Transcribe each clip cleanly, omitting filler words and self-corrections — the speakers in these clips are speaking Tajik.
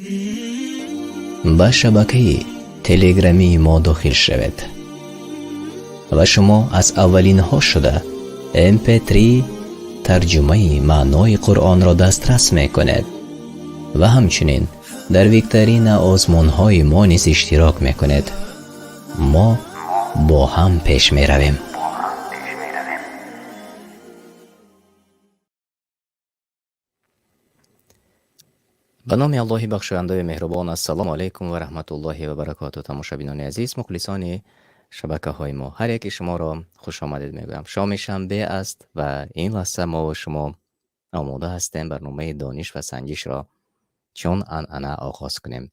Ба шабакаи телеграмии мо дохил шавед ва шумо аз аввалинҳо шуда mp3 тарҷумаи маънои Қуръонро дастрас мекунед ва ҳамчунин дар викторина озмунҳои мо низ иштирок мекунед. Мо бо ҳам пеш меравем. Ба номи Аллоҳи бахшояндаю меҳрубон. Ассалому алайкум ва раҳматуллоҳи ва баракоту. Тамошабинони азиз, мухлисони шабакаҳои мо, ҳар яки шуморо хушомадед мегӯям. Шоми шанбе аст ва ин лаҳза мо ва шумо омода ҳастем барномаи дониш ва санҷишро чун анъана оғоз кунем.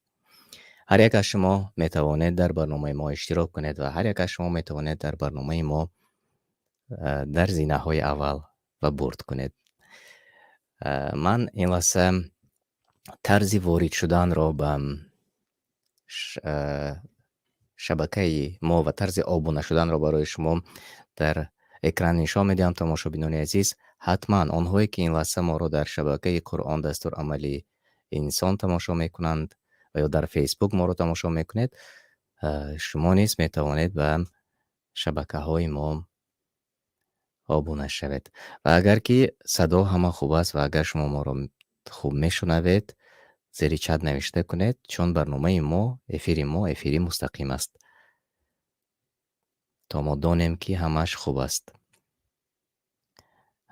Ҳар як аз шумо метавонед дар барномаи мо иштирок кунед ва ҳар як аз шумо метавонед дар барномаи мо дар зинаҳои аввал ва бурд кунед. Ман ин лаҳза тарзи ворид шуданро ба шабакаи мо ва тарзи обуна шуданро барои шумо дар экран нишон медиҳам. Тамошобинони азиз, ҳатман онҳое ки ин лаҳза моро дар шабакаи Қуръон дастурамали инсон тамошо мекунанд ва ё дар Фейсбук моро тамошо мекунед, шумо низ метавонед ба шабакаҳои мо обуна шавед. Ва агар ки садо ҳама хуб аст ва агар шумо моро хуб мешунавед, зери чат навишта кунед, чун барномаи мо, эфири мо эфири мустақим аст, то мо донем, ки ҳамааш хуб аст.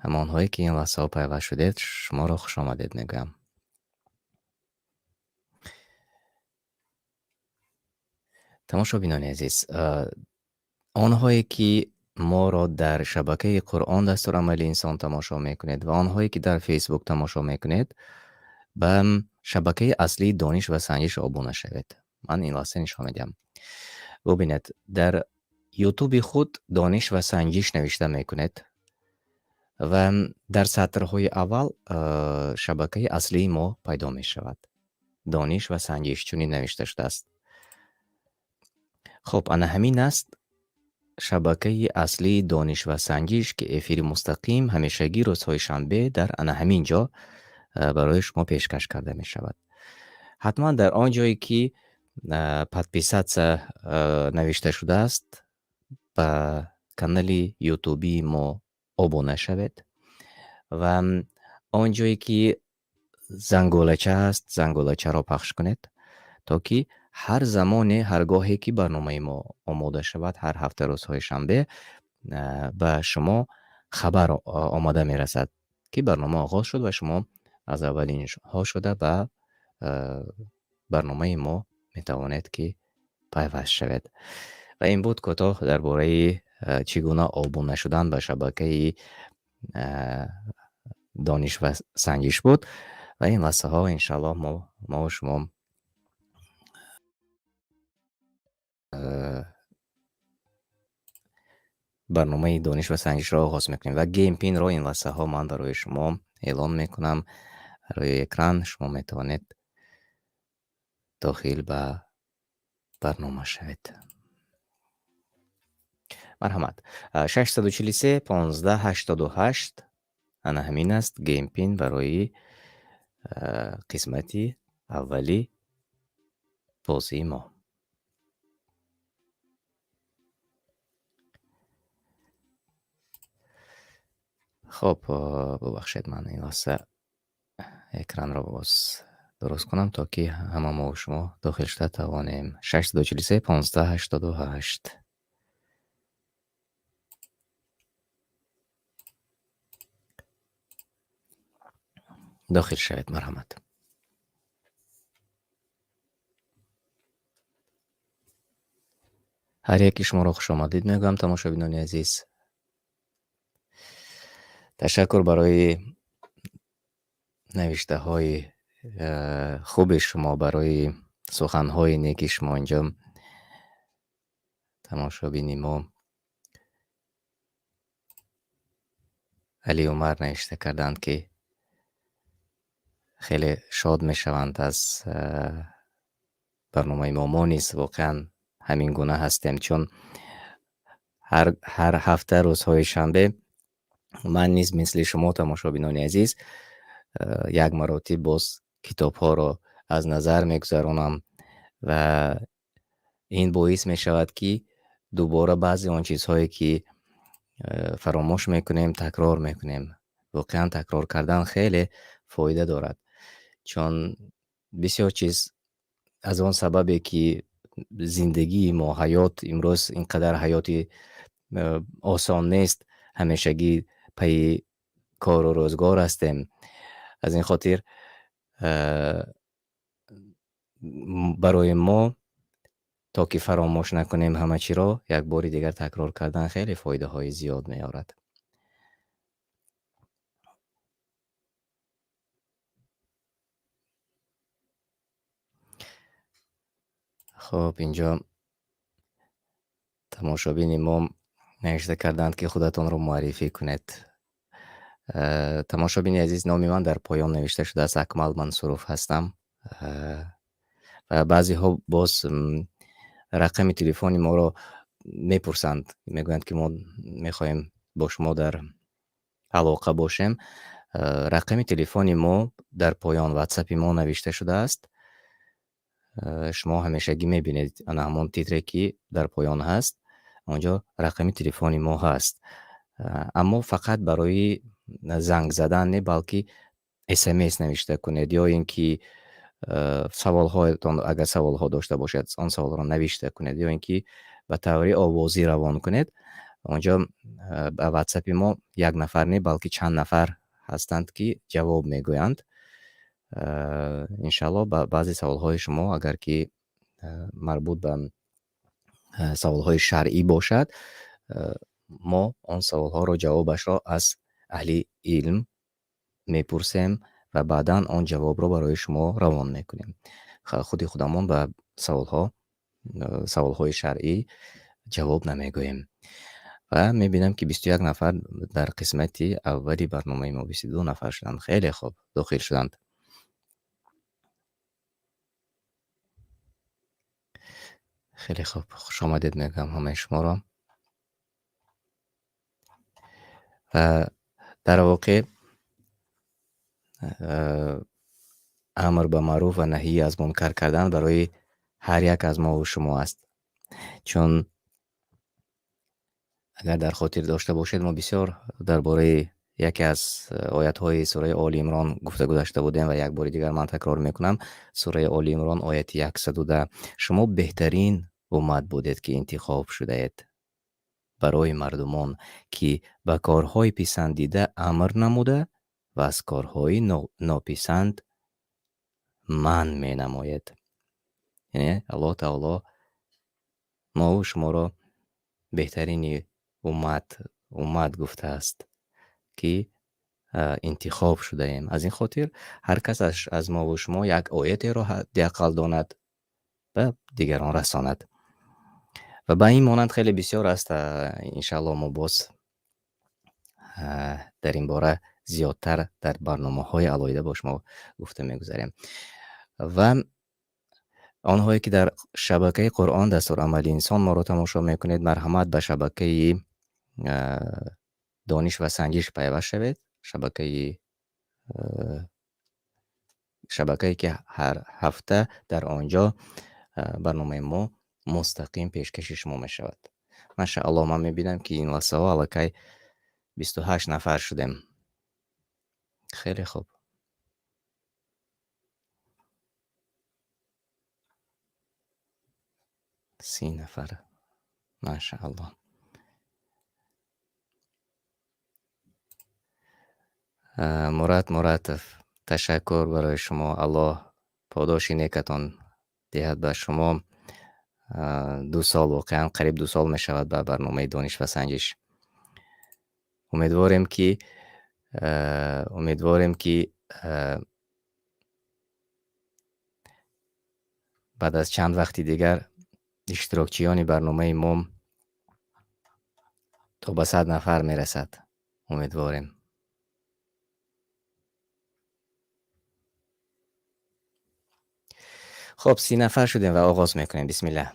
Ҳамонҳое ки ин лаҳзаҳо пайваст шудед, шуморо хушомадед мегӯям. Тамошобинони азиз, онҳое ки моро дар шабакаи Қуръон дастурамали инсон тамошо мекунед ва онҳое ки дар Фейсбук тамошо мекунед, ба шабакаи аслии дониш ва санҷиш обуна шавед. Ман ин лаҳза нишон медиҳам. Бубинед, дар Ютуби худ дониш ва санҷиш навишта мекунед ва дар сатрҳои аввал шабакаи аслии мо пайдо мешавад. Дониш ва санҷиш чунин навишта шудааст. Хуб, ана ҳамин аст шабакаи аслии дониш ва санҷиш, ки эфири мустақим ҳамешагӣ рӯзҳои шанбе дар ана ҳамин ҷо барои шумо пешкаш карда мешавад. Ҳатман дар он ҷое ки подписаться навишта шудааст, ба канали ютубии мо обуна шавед ва он ҷое ки занголача аст, занголачаро пахш кунед, то ки ҳар замоне, ҳар гоҳе ки барномаи мо омода шавад, ҳар ҳафта рӯзҳои шанбе ба шумо хабар омада мерасад, ки барнома оғоз шуд ва шумо аз аввалинҳо шуда ба барномаи мо метавонед ки пайваст шавед. Ва ин буд кӯтоҳ дар бораи чӣ гуна обуна шудан ба шабакаи дониш ва санҷиш буд. Ва ин лаҳзаҳо иншааллоҳ мо шумо барномаи дониш ва санҷишро оғоз мекунем ва геймпинро ин лаҳзаҳо ман барои шумо эълон мекунам. Рӯи экран шумо метавонед дохил ба барнома шавед. Марҳамат, 643 15 88, ана ҳамин аст геймпин барои қисмати аввали бозии мо. Хоб, бубахшед, ман ин лаҳза экранро боз дуруст кунам, то ки ҳама мо шумо дохил шуда тавонем. 643 15 88. Дохил шавед, марҳамат. Ҳар яки шуморо хушомадид мегӯям, тамошобинони азиз. Ташаккур барои навиштаҳои хуби шумо, барои суханҳои неки шумо. Инҷо тамошобини мо Али Умар навишта карданд, ки хеле шод мешаванд аз барномаи мо. Мо низ воқеан ҳамин гуна ҳастем, чун ҳар ҳафта рӯзҳои шанбе ман низ мисли шумо, тамошобинони азиз, як маротиб боз китобҳоро аз назар мегузаронам ва ин боис мешавад, ки дубора баъзе он чизҳое, ки фаромӯш мекунем, такрор мекунем. Воқеан такрор кардан хеле фоида дорад, чун бисёр чиз аз он сабабе, ки зиндагии мо, ҳаёт имрӯз ин қадар ҳаёти осон нест, ҳамешагӣ пайи кору рӯзгор ҳастем. Аз ин хотир барои мо то ки фаромӯш накунем ҳама чиро, як бори дигар такрор кардан хеле фоидаҳои зиёд меорад. Хоб, инҷо тамошобини мо навишта карданд, ки худатонро муаррифӣ кунед. Тамошобини азиз, номи ман дар поён навишта шудааст, Акмал Мансуров ҳастам. Ва баъзеҳо боз рақами телефони моро мепурсанд, мегӯянд, ки мо мехоҳем бо шумо дар алоқа бошем. Рақами телефони мо дар поён WhatsApp-и мо навишта шудааст. Шумо ҳамешагӣ мебинед ана ҳамон титре, ки дар поён ҳаст, онҷо рақами телефони мо ҳаст. Аммо фақат барои занг задан не, балки SMS навишта кунед ё ин ки саволҳоятон, агар саволҳо дошта бошед, он саволро навишта кунед ё ин ки ба таври овозӣ равон кунед. Онҷо ба WhatsApp-и мо як нафар не, балки чанд нафар ҳастанд, ки ҷавоб мегӯянд. Иншаллоҳ ба баъзе саволҳои шумо, агар ки марбут ба саволҳои шаръӣ бошад, мо он саволҳоро ҷавобашро аз аҳли илм мепурсем ва баъдан он ҷавобро барои шумо равон мекунем. Худи худамон ба саволҳои шаръӣ ҷавоб намегӯем. Ва мебинам, ки 21 нафар дар қисмати аввали барномаи мо, 22 нафар шуданд. Хеле хуб дохил шуданд. Хеле хуб, хуш омадед мегӯям ҳамаи шуморо. Ва дар воқеъ амр ба маъруф ва наҳӣ аз мункар кардан барои ҳар як аз мо ва шумо аст. Чун агар дар хотир дошта бошед, мо бисёр дар бораи яке аз оятҳои сураи Оли Имрон гуфта гузашта будем ва як бори дигар ман такрор мекунам. Сураи Оли Имрон ояти 110. Шумо беҳтарин уммат будед, ки интихоб шудаед барои мардумон, ки ба корҳои писандида амр намуда ва аз корҳои нописанд манъ менамоед. Яъне Аллоҳ Таоло мову шуморо беҳтарини уммат гуфтааст, ки интихоб шудаем. Аз ин хотир ҳар кас аз мову шумо як оятеро ҳадди ақал донад ва дигарон расонад. Ва ба ин монанд хеле бисёр аст. Иншааллоҳ мо боз дар ин бора зиёдтар дар барномаҳои алоҳида бо шумо гуфта мегузарем. Ва онҳое ки дар шабакаи Қуръон дастурамали инсон моро тамошо мекунед, марҳамат ба шабакаи дониш ва санҷиш пайваст шавед. Шабакае ки ҳар ҳафта дар он ҷо барномаи мо мустақим пешкаши шумо мешавад. Машааллоҳ, ман мебинам, ки ин лаҳзаҳо аллакай 28 нафар шудем. Хеле хуб. 30 нафар. Машааллоҳ. Мурат Муратов, ташаккур барои шумо. Аллоҳ подоши некатон диҳад ба шумо. 2 сол, воқеан қариб 2 сол мешавад ба барномаи дониш ва санҷиш. Умедворем ки баъд аз чанд вақти дигар иштирокчиёни барномаи мо то ба 100 нафар мерасад. Умедворем. Хоб, 30 нафар шудем ва оғоз мекунем. Бисмиллаҳ.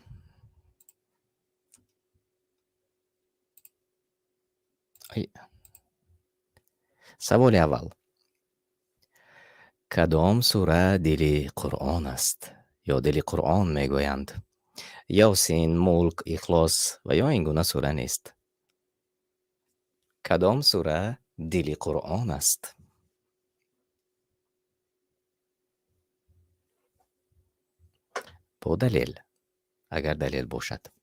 Ай. Саволи аввал. Кадом сура дили Қуръон аст ё дили Қуръон мегӯянд? Ёсин, Мулк, Ихлос ва ё ин гуна сура нест. Кадом сура дили Қуръон аст? Бо далел, агар далел бошад.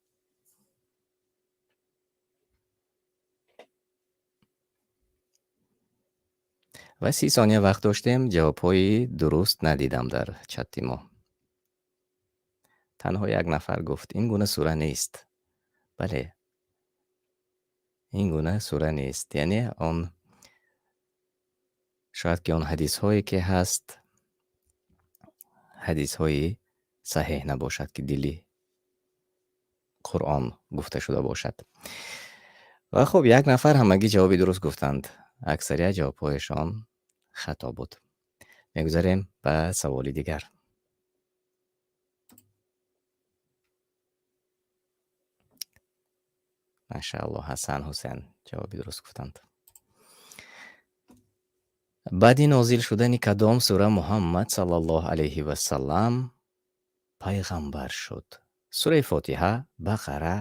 Ва 30 сония вақт доштем, ҷавобҳои дуруст надидам дар чати мо. Танҳо як нафар гуфт, ин гуна сура нест. Бале, ин гуна сура нест. Яъне он шояд ки он ҳадисҳое ки ҳаст, ҳадисҳои саҳеҳ набошад, ки дили Қуръон гуфта шуда бошад. Ва хуб, як нафар ҳамагӣ ҷавоби дуруст гуфтанд. Аксарият ҷавобҳояшон хато буд. Мегузарем ба саволи дигар. Машааллоҳ, Ҳасан Ҳусен ҷавоби дуруст гуфтанд. Баъди нозил шудани кадом сура Муҳаммад саллаллоҳу алайҳи ва саллам пайғамбар шуд? Сураи Фотиҳа, Бақара,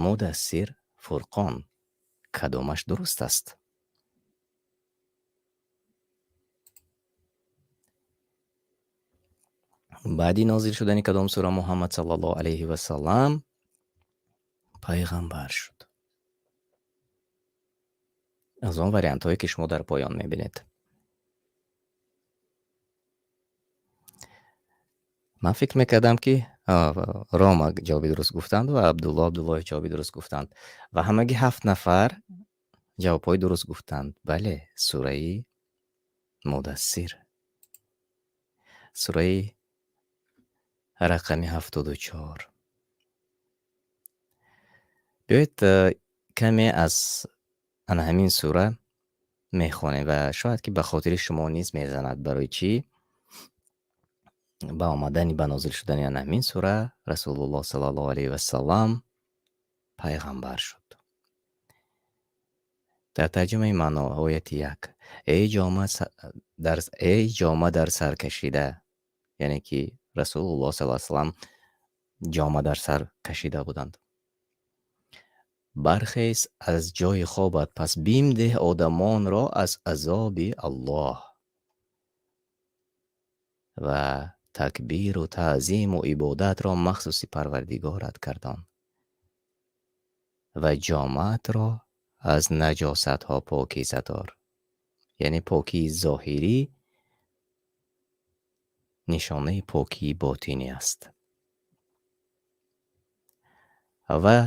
Мудассир, Фурқон. Кадомаш дуруст аст? Баъди нозил шудани кадом сура Муҳаммад саллаллоҳу алайҳи ва саллам пайғамбар шуд? Аз он вариантҳое ки шумо дар поён мебинед. Ман фикр мекардам ки Рома ҷавоби дуруст гуфтанд ва Абдулло Абдуллоев ҷавоби дуруст гуфтанд. Ва ҳамагӣ 7 нафар ҷавобҳои дуруст гуфтанд. Бале, сураи Мудассир. Сураи рақами 74. Биёед каме аз ана ҳамин сура мехонем ва шояд ки ба хотири шумо низ мезанад. Барои чӣ? Ба омадани, ба нозил шудани ана ҳамин сура Расулуллоҳ саллаллоҳу алайҳи вассалам пайғамбар шуд. Дар тарҷумаи маъно ояти 1. Эй ҷома дар сар кашида, яъне ки Расулуллоҳ саллаллоҳу алайҳи вассалам ҷома дар сар кашида буданд. Бархез аз ҷои хобат, пас бим деҳ одамонро аз азоби Аллоҳ ва такбиру таъзиму ибодатро махсуси Парвардигорат кардон ва ҷомаатро аз наҷосатҳо покиза дор. Яъне покии зоҳирӣ нишонаи покии ботинӣ аст. Ва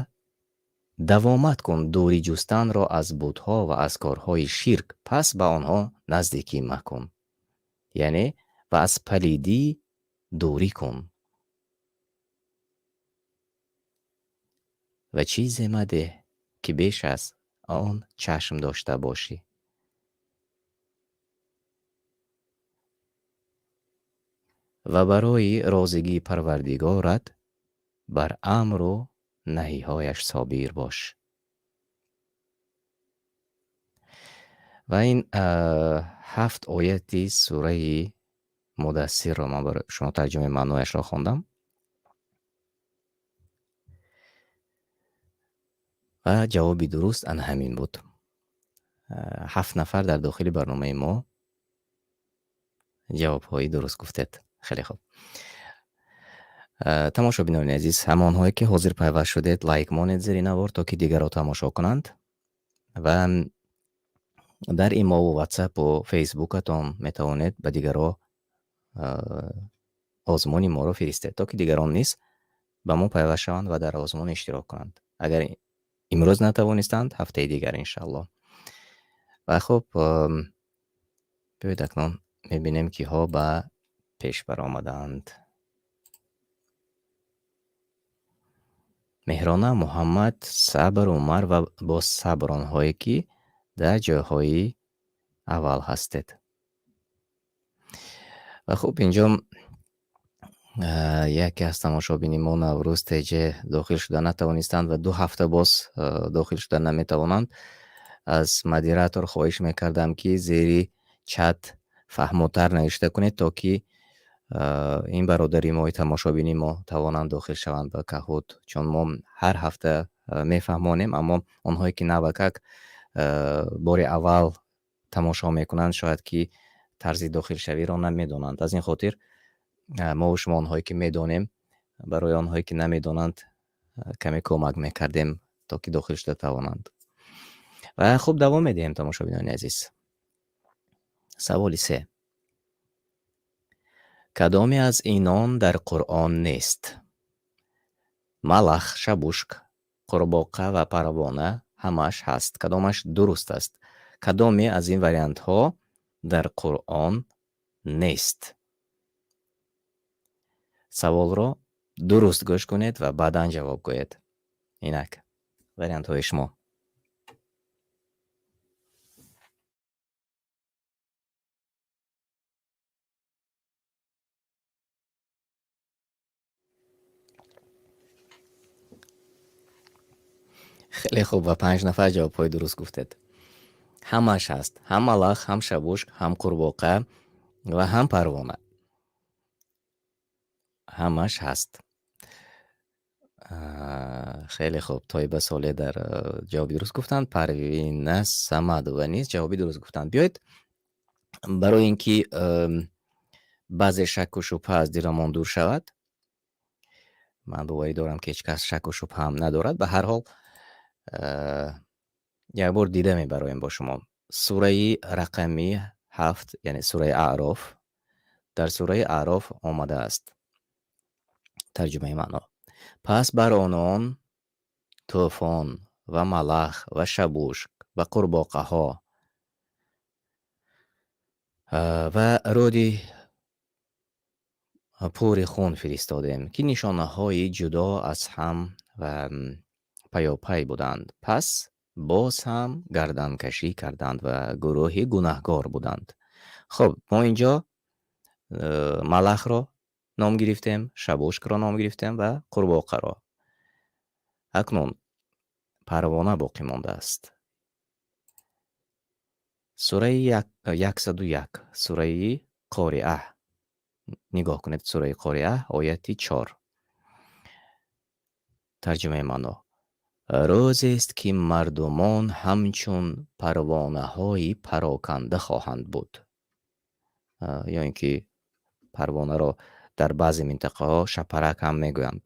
давомат кун дурӣ ҷустанро аз бутҳо ва аз корҳои ширк, пас ба онҳо наздикӣ макун. Яъне ва аз палидӣ дурӣ кун. Ва чизе мадеҳ, ки беш аз он чашм дошта бошӣ. Ва барои розигии Парвардигорат бар амру наҳиҳояш собир бош. Ва ин 7 ояти сураи Мудассирро ман барои шумо тарҷумаи маънояшро хондам. Ва ҷавоби дуруст ана ҳамин буд. 7 нафар дар дохили барномаи мо ҷавобҳои дуруст гуфтед. Хеле хуб. Тамошобинони азиз, ҳамонҳое ки ҳозир пайваст шудед, лайк монед зери навор, то ки дигарро тамошо кунанд. Ва дар имову ватсапу фейсбукатон метавонед ба дигарро озмуни моро фиристед, то ки дигарон низ ба мо пайваст шаванд ва дар озмун иштирок кунанд. Агар имрӯз натавонистанд, ҳафтаи дигар иншааллоҳ. Ва хуб, биёед акнун мебинем киҳо ба пеш баромаданд. Меҳрона, Муҳаммад, Сабр, Умар ва боз Сабр, онҳое ки дар ҷойҳои аввал ҳастед. Ва хуб, инҷо яке аз тамошобини мо Наврӯз ТЖ дохил шуда натавонистанд ва 2 ҳафта боз дохил шуда наметавонанд. Аз модератор хоҳиш мекардам, ки зери чат Фаҳмотар навишта кунед, то ки ин бародари мо, тамошобини мо тавонанд дохил шаванд ба Kahoot, чун мо ҳар ҳафта мефаҳмонем, аммо онҳое ки навакак бори аввал тамошо мекунанд, шояд ки тарзи дохилшавиро намедонанд. Аз ин хотир мо ва шумо, онҳое ки медонем, барои онҳое ки намедонанд каме кӯмак мекардем, то ки дохил шуда тавонанд. Ва хуб, давом медиҳем, тамошобинони азиз. Саволи се: кадоме аз инон дар Қуръон нест? Малах, шабушк, қурбоқа ва парвона, ҳамаш ҳаст. Кадомаш дуруст аст? Кадоме аз ин вариантҳо дар Қуръон нест? Саволро дуруст гӯш кунед ва баъдан ҷавоб гӯед. Инак вариантҳои шумо. Хеле хуб, ва 5 нафар ҷавобҳои дуруст гуфтед. Ҳамаш ҳаст: ҳам малах, ҳам шабушк, ҳам қурбоқа ва ҳам парвона, ҳамаш ҳаст. Хеле хуб, Тоиба Солеҳ дар ҷавоби дуруст гуфтанд, Парвина Самадова низ ҷавоби дуруст гуфтанд. Биёед, барои ин ки баъзе шакку шубҳа аз диламон дур шавад, ман боварӣ дорам, ки ҳеҷ кас шакку шубҳа ҳам надорад, ба ҳар ҳол як бор дида мебароем бо шумо. Сураи рақами 7, яъне сураи Аъроф, дар сураи Аъроф омадааст. Тарҷумаи маъно: пас бар онон тӯфон ва малах ва шабушк ва қурбоқаҳо ва рӯди пури хун фиристодем, ки нишонаҳои ҷудо аз ҳам ва паёпай буданд. Пас боз ҳам гарданкашӣ карданд ва гурӯҳи гунаҳгор буданд. Хуб, мо инҷо малахро ном гирифтем, шабушкро ном гирифтем ва қурбоқаро. Акнун парвона боқӣ мондааст. Сураи 101, сураи Қориаҳ. Нигоҳ кунед, сураи Қориаҳ, ояти 4. Тарҷумаи маъно: рӯзест, ки мардумон ҳамчун парвонаҳои пароканда хоҳанд буд. Ё ин ки парвонаро дар баъзе минтақаҳо шапарак ҳам мегӯянд.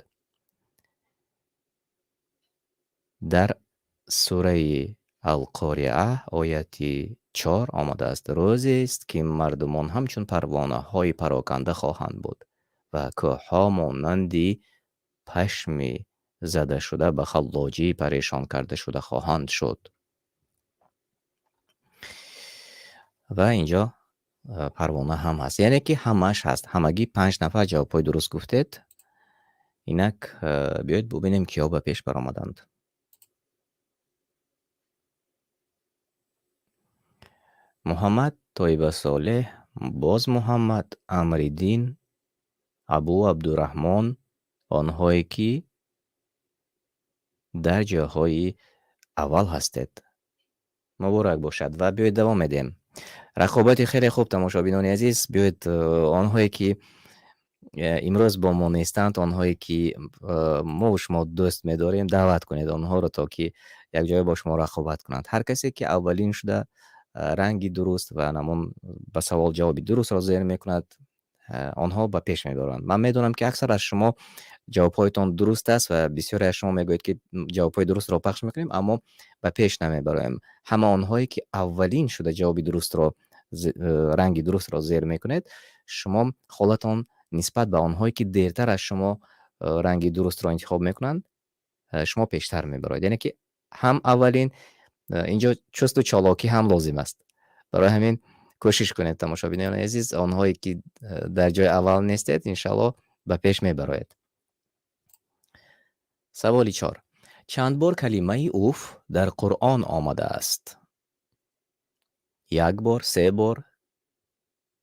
Дар сураи Алқориаҳ ояти 4 омадааст: рӯзест, ки мардумон ҳамчун парвонаҳои пароканда хоҳанд буд ва кӯҳҳо монанди пашми задашуда ба халлоҷӣ парешон карда шуда хоҳанд шуд. Ва инҷо парвона ҳам ҳаст, яъне ки ҳамаш ҳаст. Ҳамагӣ 5 нафар ҷавобҳои дуруст гуфтед. Инак биёед бубинем, киҳо ба пеш баромаданд. Муҳаммад, Тоиба Солеҳ, боз Муҳаммад, Амриддин, Абу Абдураҳмон, онҳое ки дар ҷойҳои аввал ҳастед. Муборак бошад ва биёед давом медиҳем. Рақобати хеле хуб, тамошобинони азиз. Биёед, онҳое ки имрӯз бо мо нестанд, онҳое ки мо ва шумо дӯст медорем, даъват кунед онҳоро, то ки якҷоя бо шумо рақобат кунанд. Ҳар касе ки аввалин шуда ранги дуруст ва ҳамон ба савол ҷавоби дурустро зер мекунад, онҳо ба пеш мебаранд. Ман медонам, ки аксар аз шумо ҷавобҳоятон дуруст аст ва бисёре аз шумо мегӯед, ки ҷавобҳои дурустро пахш мекунем, аммо ба пеш намебароем. Ҳама онҳое ки аввалин шуда ҷавоби дурустро, ранги дурустро зер мекунед, шумо ҳолатон нисбат ба онҳое ки дертар аз шумо ранги дурустро интихоб мекунанд, шумо пештар мебароед. Яъне ки ҳам аввалин, инҷо чусту чолокӣ ҳам лозим аст. Барои ҳамин кӯшиш кунед, тамошобинони азиз, онҳое ки дар ҷои аввал нестед, иншаллоҳ ба пеш мебароед. Саволи 4: чанд бор калимаи уф дар Қуръон омадааст? Як бор, се бор,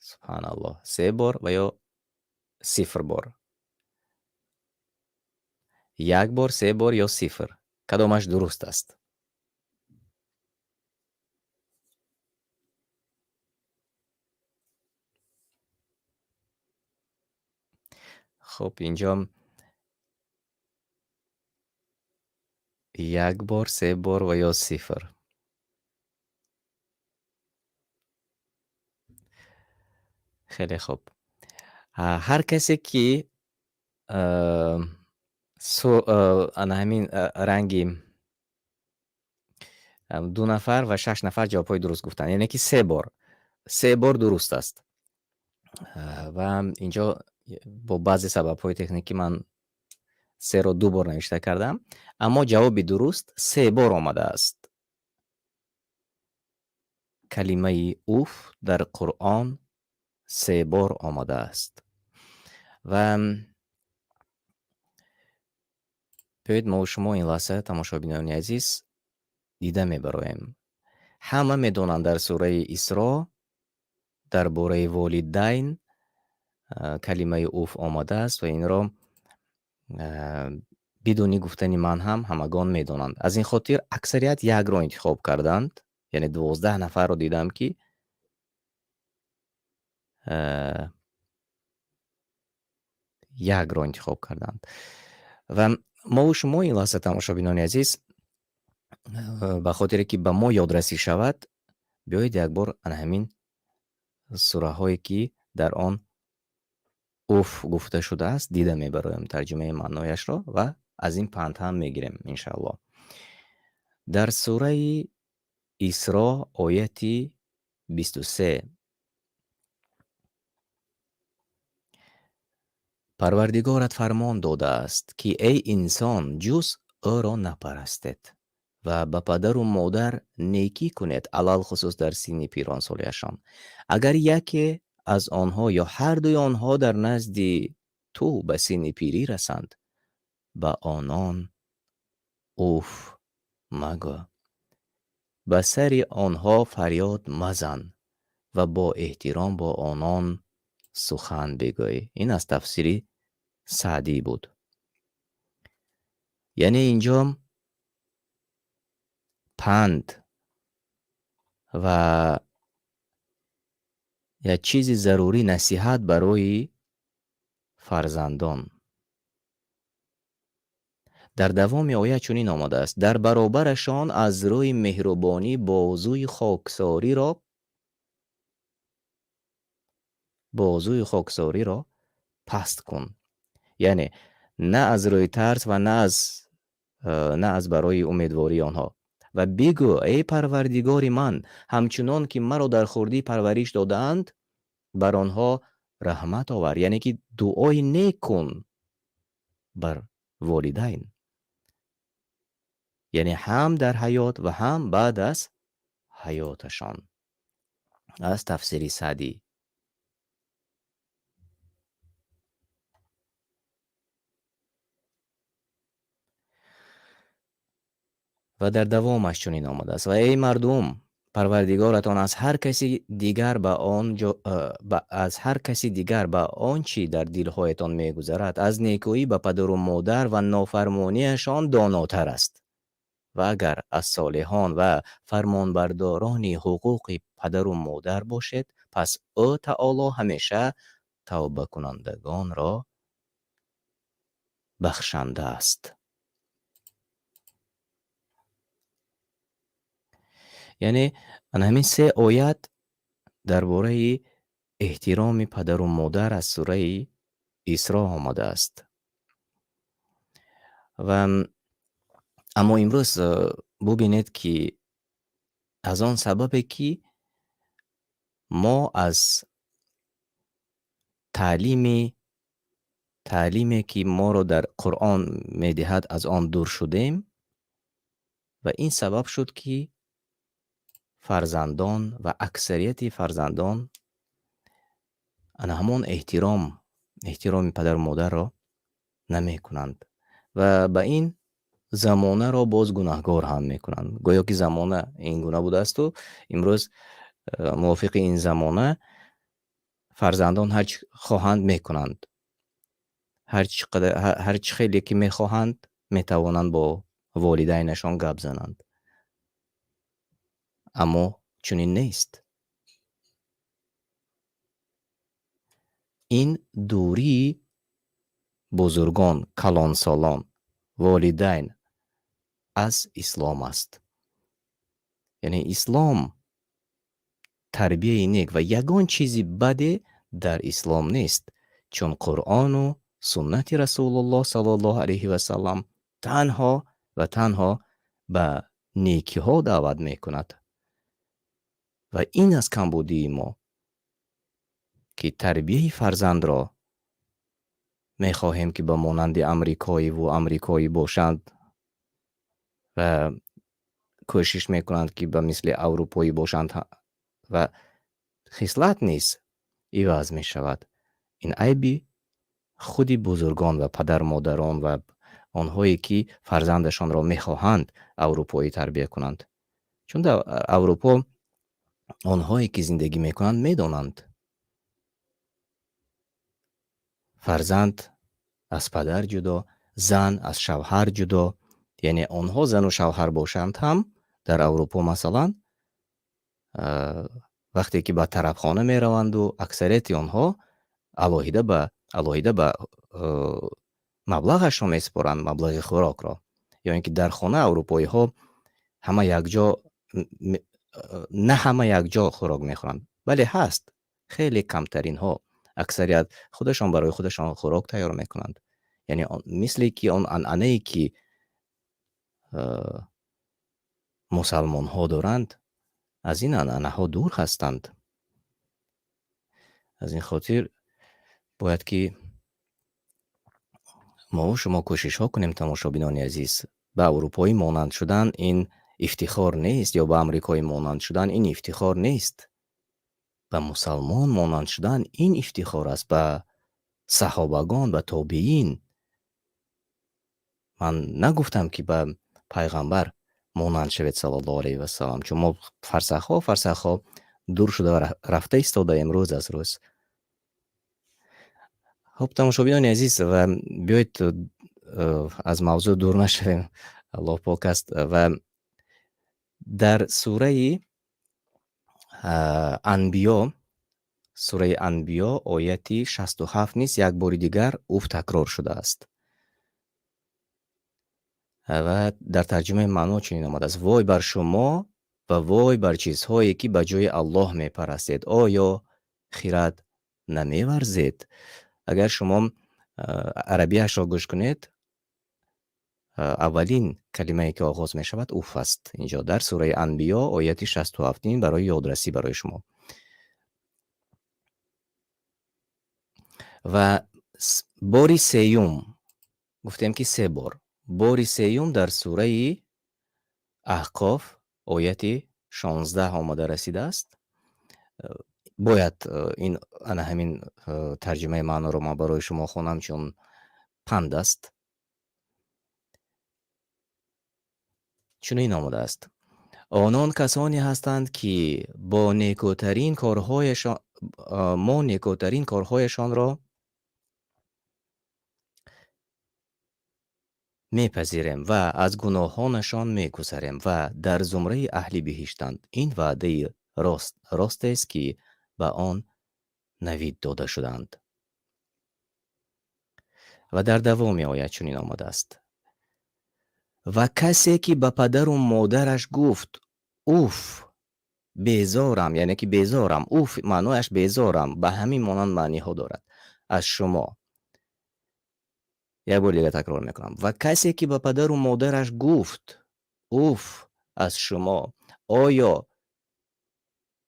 субҳаналлоҳ, се бор ва ё сифр бор? Як бор, се бор ё сифр, кадомаш дуруст аст? Хуб, инҷо як бор, се бор ва ё сифр. Хеле хуб. Ҳар касе ки ана ҳамин ранги ду нафар ва шаш нафар ҷавобҳои дуруст гуфтанд, яъне ки се бор. Се бор дуруст аст. Ва инҷо бо баъзе сабабҳои техникӣ ман серо ду бор навишта кардам, аммо ҷавоби дуруст се бор омадааст. Калимаи уф дар Қуръон се бор омадааст. Ва биёед мо шумо ин лаҳза, тамошобинони азиз, дида мебароем. Ҳама медонанд дар сураи Исро дар бораи волидайн калимаи уф омадааст ва инро бидуни гуфтани ман ҳам ҳамагон медонанд. Аз ин хотир аксарият якро интихоб карданд, яъне 12 нафарро дидам, ки якро интихоб карданд. Ва мо шумо ин лаҳза, тамошобинони азиз, ба хотире ки ба мо ёдрасӣ шавад, биёед як бор ана ҳамин сураҳое ки дар он уф гуфта шудааст дида мебароем тарҷумаи маънояшро ва аз ин панд ҳам мегирем иншааллоҳ. Дар сураи Исро ояти 23 Парвардигорат фармон додааст, ки эй инсон, ҷуз ӯро напарастед ва ба падару модар некӣ кунед, алалхусус дар синни пиронсолиашон. Агар яке аз онҳо ё ҳардуи онҳо дар назди ту ба синни пирӣ расанд, ба онон уф магӯ, ба сари онҳо фарёд мазан ва бо эҳтиром бо онон сухан бигӯй. Ин аз тафсири Саъдӣ буд. Яъне инҷо панд ва як чизи зарурӣ, насиҳат барои фарзандон. Дар давоми оя чунин омадааст: дар баробарашон аз рӯи меҳрубонӣ бозуи хоксориро паст кун. Яъне на аз рӯи тарс ва на аз барои умедвории онҳо. Ва бигӯ: эй Парвардигори ман, ҳамчунон ки маро дар хурдӣ парвариш додаанд, бар онҳо раҳмат овар. Яъне ки дуои нек кун бар волидайн. Яъне ҳам дар ҳаёт ва ҳам баъд аз ҳаёташон. Аз тафсири Саъдӣ. Ва дар давомаш чунин омадааст: ва эй мардум, Парвардигоратон аз ҳар каси дигар ба он ҷо, аз ҳар каси дигар ба он чи дар дилҳоятон мегузарад, аз некӯӣ ба падару модар ва нофармониашон донотар аст. Ва агар аз солиҳон ва фармонбардорони ҳуқуқи падару модар бошед, пас ӯ таоло ҳамеша тавбакунандагонро бахшанда аст. Яъне ана ҳамин се оят дар бораи эҳтироми падару модар аз сураи Исро омадааст. Ва аммо имрӯз бубинед, ки аз он сабабе ки мо аз таълиме ки моро дар Қуръон медиҳад аз он дур шудем ва ин сабаб шуд, ки фарзандон ва аксарияти фарзандон ана ҳамон эҳтироми падару модарро намекунанд ва ба ин замонаро боз гунаҳгор ҳам мекунанд. Гӯё ки замона ин гуна будааст у имрӯз мувофиқи ин замона фарзандон ҳар чӣ хоҳанд мекунанд, ҳар чӣ хеле ки мехоҳанд метавонанд бо волидайнашон гап зананд. Аммо чунин нест. Ин дурии Бузургон, калонсолон, волидайн аз ислом аст. Яъне ислом тарбияи нек ва ягон чизи баде дар ислом нест, чун Қуръону суннати Расулуллоҳ саллаллоҳу алайҳи ва саллам танҳо ва танҳо ба некиҳо даъват мекунад. Ва ин аз камбудии мо, ки тарбияи фарзандро мехоҳем, ки ба монанди амрикоиву амрикоӣ бошанд ва кӯшиш мекунанд, ки ба мисли аврупоӣ бошанд ва хислат низ иваз мешавад. Ин айби худи бузургон ва падар модарон ва онҳое, ки фарзандашонро мехоҳанд аврупоӣ тарбия кунанд. Чун дар Аврупо онҳое, ки зиндагӣ мекунанд, медонанд. Фарзанд аз падар ҷудо, зан аз шавҳар ҷудо, яъне онҳо зану шавҳар бошанд ҳам дар Аврупо масалан, вақте ки ба тарабхона мераванду аксарияти онҳо алоҳида ба маблағашро месупоранд, маблағи хӯрокро. Ё ин ки дар хона аврупоиҳо ҳама якҷо на ҳама якҷо хӯрок мехӯранд. Бале, ҳаст, хеле камтаринҳо, аксарият худашон барои худашон хӯрок тайёр мекунанд. Яъне мисле ки он анъанае, ки мусалмонҳо доранд, аз ин анъанаҳо дур ҳастанд. Аз ин хотир бояд ки мову шумо кӯшишҳо кунем, тамошобинони азиз. Ба аврупоӣ монанд шудан ин ифтихор нест, ё ба амрикоӣ монанд шудан ин ифтихор нест. Ба мусалмон монанд шудан ин ифтихор аст, ба саҳобагон, ба тобеин. Ман нагуфтам, ки ба пайғамбар монанд шавед саллаллоҳу алайҳи васаллам, чун мо фарсахҳо фарсахҳо дур шуда рафта истодаем рӯз аз рӯз. Хуб, тамошобинони азиз, ва биёед аз мавзӯъ дур нашавем, Аллоҳ пок аст. Ва дар сураи Анбиё, сураи Анбиё ояти 67 низ як бори дигар уф такрор шудааст ва дар тарҷумаи маъно чунин омадааст: вой бар шумо ва вой бар чизҳое, ки ба ҷои Аллоҳ мепарастед, оё хирад намеварзед? Агар шумо арабияшро гӯш кунед, аввалин калимае, ки оғоз мешавад, уф аст. Инҷо дар сураи Анбиё ояти 67, ин барои ёдрасӣ барои шумо. Ва бори сеюм, гуфтем, ки се бор, бори сеюм дар сураи Аҳқоф ояти 16 омада расидааст. Бояд ин ана ҳамин тарҷумаи маъноро ман барои шумо хонам, чун панд аст. Чунин омадааст: онон касоне ҳастанд, ки бо некӯтарин корҳояшон мо некӯтарин корҳояшонро мепазирем ва аз гуноҳонашон мегузарем ва дар зумраи аҳли биҳиштанд. Ин ваъдаи ростест, ки ба он навид дода шуданд. Ва дар давоми оят чунин омадааст: ва касе, ки ба падару модараш гуфт уф, безорам, яъне ки безорам, уф маънояш безорам, ба ҳамин монанд маъниҳо дорад, аз шумо. Як бор дигар такрор мекунам: ва касе, ки ба падару модараш гуфт уф аз шумо, оё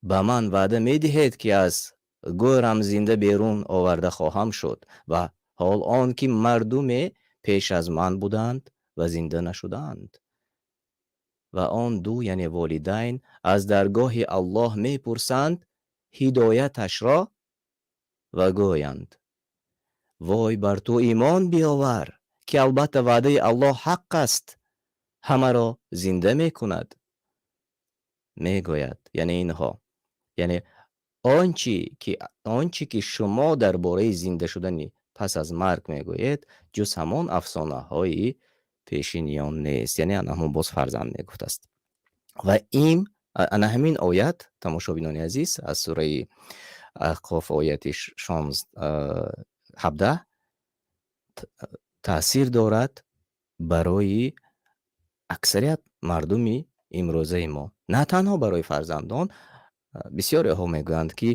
ба ман ваъда медиҳед, ки аз гӯрам зинда берун оварда хоҳам шуд? Ва ҳол он ки мардуме пеш аз ман буданд ва зинда нашуданд. Ва он ду, яъне волидайн, аз даргоҳи Аллоҳ мепурсанд ҳидояташро ва гӯянд: вой бар ту, имон биёвар, ки албатта ваъдаи Аллоҳ ҳақ аст, ҳамаро зинда мекунад. Мегӯяд, яъне инҳо, яъне он чи ки шумо дар бораи зинда шудани пас аз марг мегӯед, ҷуз ҳамон афсонаҳои пешиниён нест. Яъне ана ҳамон боз фарзанд мегуфтааст. Ва ин ана ҳамин оят, тамошобинони азиз, аз сураи Аҳқоф ояти 17. Таъсир дорад барои аксарият мардуми имрӯзаи мо. На танҳо барои фарзандон, бисёреҳо мегӯянд, ки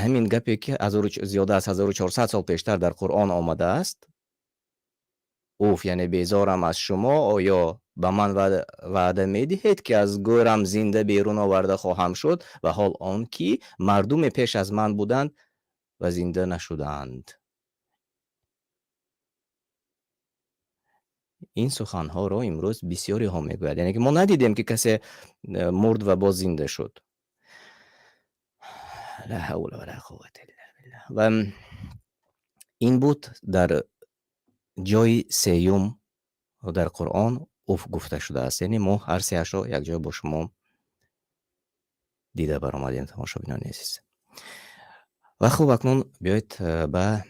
ҳамин гапе, ки зиёда аз 1400 сол пештар дар Қуръон омадааст, уф, яъне безорам аз шумо, оё ба ман ваъда медиҳед, ки аз гӯрам зинда берун оварда хоҳам шуд, ва ҳол он ки мардуме пеш аз ман буданд ва зинда нашудаанд. Ин суханҳоро имрӯз бисёриҳо мегӯянд. Яъне ки мо надидем, ки касе мурд ва боз зинда шуд. Ла ҳавла ва ла қуввата илла биллаҳ. Ва ин буд дар ҷои сеюм дар Қуръон уф гуфта шудааст. Яъне мо ҳар сеашро якҷоя бо шумо дида баромадем, тамошобинони азиз. Ва хуб, акнун биёед ба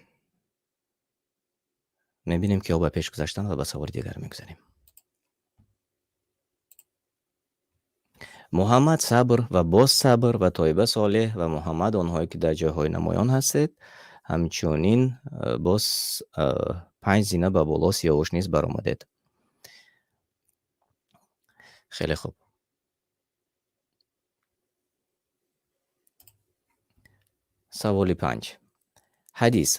мебинем, ки ба пеш гузаштан ва ба саволи дигар мегузарем. Муҳаммад сабр ва боз сабр ва Тоиба Солеҳ ва Муҳаммад, онҳое ки дар ҷойҳои намоён ҳастед, ҳамчунин боз 5 зина ба боло Сиёвуш низ баромадед. Хеле хуб. Саволи 5. Ҳадис.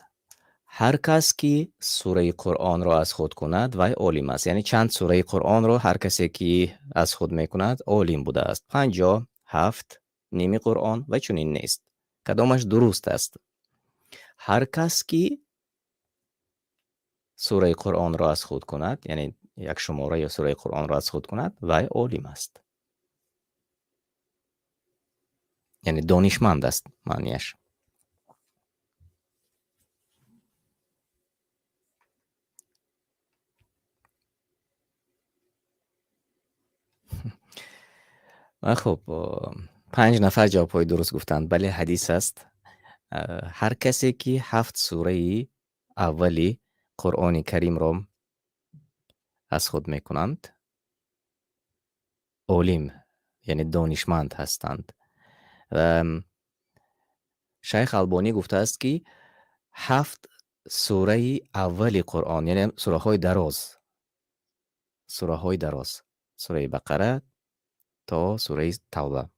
Ҳар кас ки сураи Қуръонро аз худ кунад, вай олим аст. Яъне чанд сураи Қуръонро ҳар касе ки аз худ мекунад, олим будааст. 50, 7, ними Қуръон ва чунин нест. Кадомаш дуруст аст? Ҳар кас ки сураи Қуръонро аз худ кунад, яъне як шумора ё сураи Қуръонро аз худ кунад, вай олим аст. Яъне донишманд аст маънияш. Ва хуб, 5 нафар ҷавобҳои дуруст гуфтанд. Бале, ҳадис аст. Ҳар касе ки 7 сураи аввали Қуръони Каримро аз худ мекунанд, олим, яъне донишманд ҳастанд. Ва Шайх Албонӣ гуфтааст, ки 7 сураи аввали Қуръон, яъне сураҳои дароз, сураҳои дароз, сураи Бақара то сураи Тавба.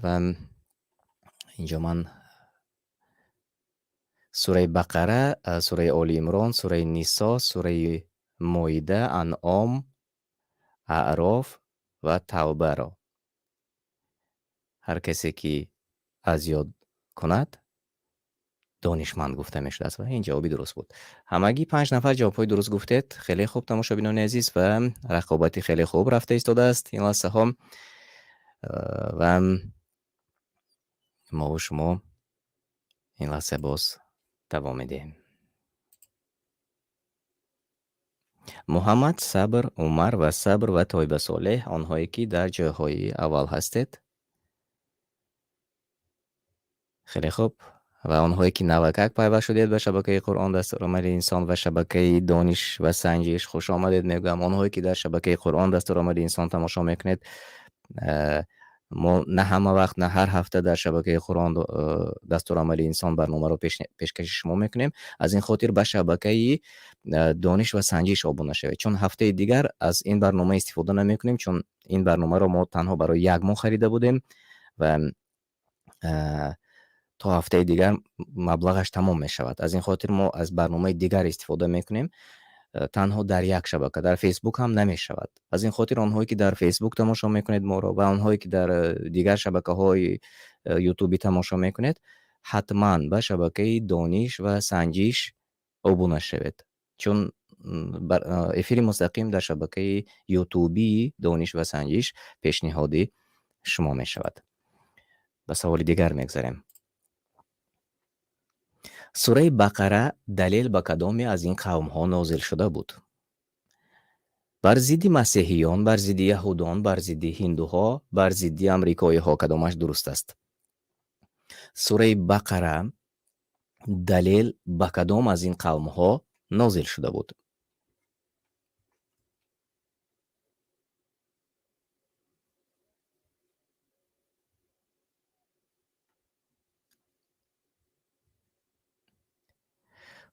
Ва инҷо ман сураи Бақара, сураи Оли Имрон, сураи Нисо, сураи Моида, Анъом, Аъроф ва Тавбаро ҳар касе ки аз ёд кунад, донишманд гуфта мешудааст. Ва ин ҷавоби дуруст буд. Ҳамагӣ 5 нафар ҷавобҳои дуруст гуфтед. Хеле хуб, тамошобинони азиз, ва рақобати хеле хуб рафта истодааст ин лаҳзаҳо. Ва мо шумо ин лаҳза боз давом медиҳем. Муҳаммад, Сабр, Умар ва Сабр ва Тойба Солеҳ, онҳое ки дар ҷойҳои аввал ҳастед. Хеле хуб. Ва онҳое ки навакак пайваст шудед ба шабакаи Қуръон дастурамали инсон ва шабакаи дониш ва санҷиш, хуш омадед мегӯям. Онҳое ки дар шабакаи Қуръон дастурамали инсон тамошо мекунед, мо на ҳама вақт, на ҳар ҳафта дар шабакаи Қуръон дастурамали инсон барномаро пешкаши шумо мекунем. Аз ин хотир ба шабакаи дониш ва санҷиш обуна шавед, чун ҳафтаи дигар аз ин барнома истифода намекунем, чун ин барномаро мо танҳо барои як моҳ харида будем ва то ҳафтаи дигар маблағаш тамом мешавад. Аз ин хотир мо аз барномаи дигар истифода мекунем, танҳо дар як шабака, дар Facebook ҳам намешавад. Аз ин хотир онҳое ки дар Facebook тамошо мекунед моро ва онҳое ки дар дигар шабакаҳои YouTube тамошо мекунед, ҳатман ба шабакаи дониш ва санҷиш обуна шавед, чун эфири мустақим дар шабакаи YouTube дониш ва санҷиш пешниҳоди шумо мешавад. Ба саволи дигар мегузарем. Сураи Бақара далел ба кадоме аз ин қавмҳо нозил шуда буд? Бар зидди масеҳиён, бар зидди яҳудон, бар зидди ҳиндуҳо, бар зидди амрикоиҳо кадомаш дуруст аст? Сураи Бақара далел ба кадом аз ин қавмҳо нозил шуда буд?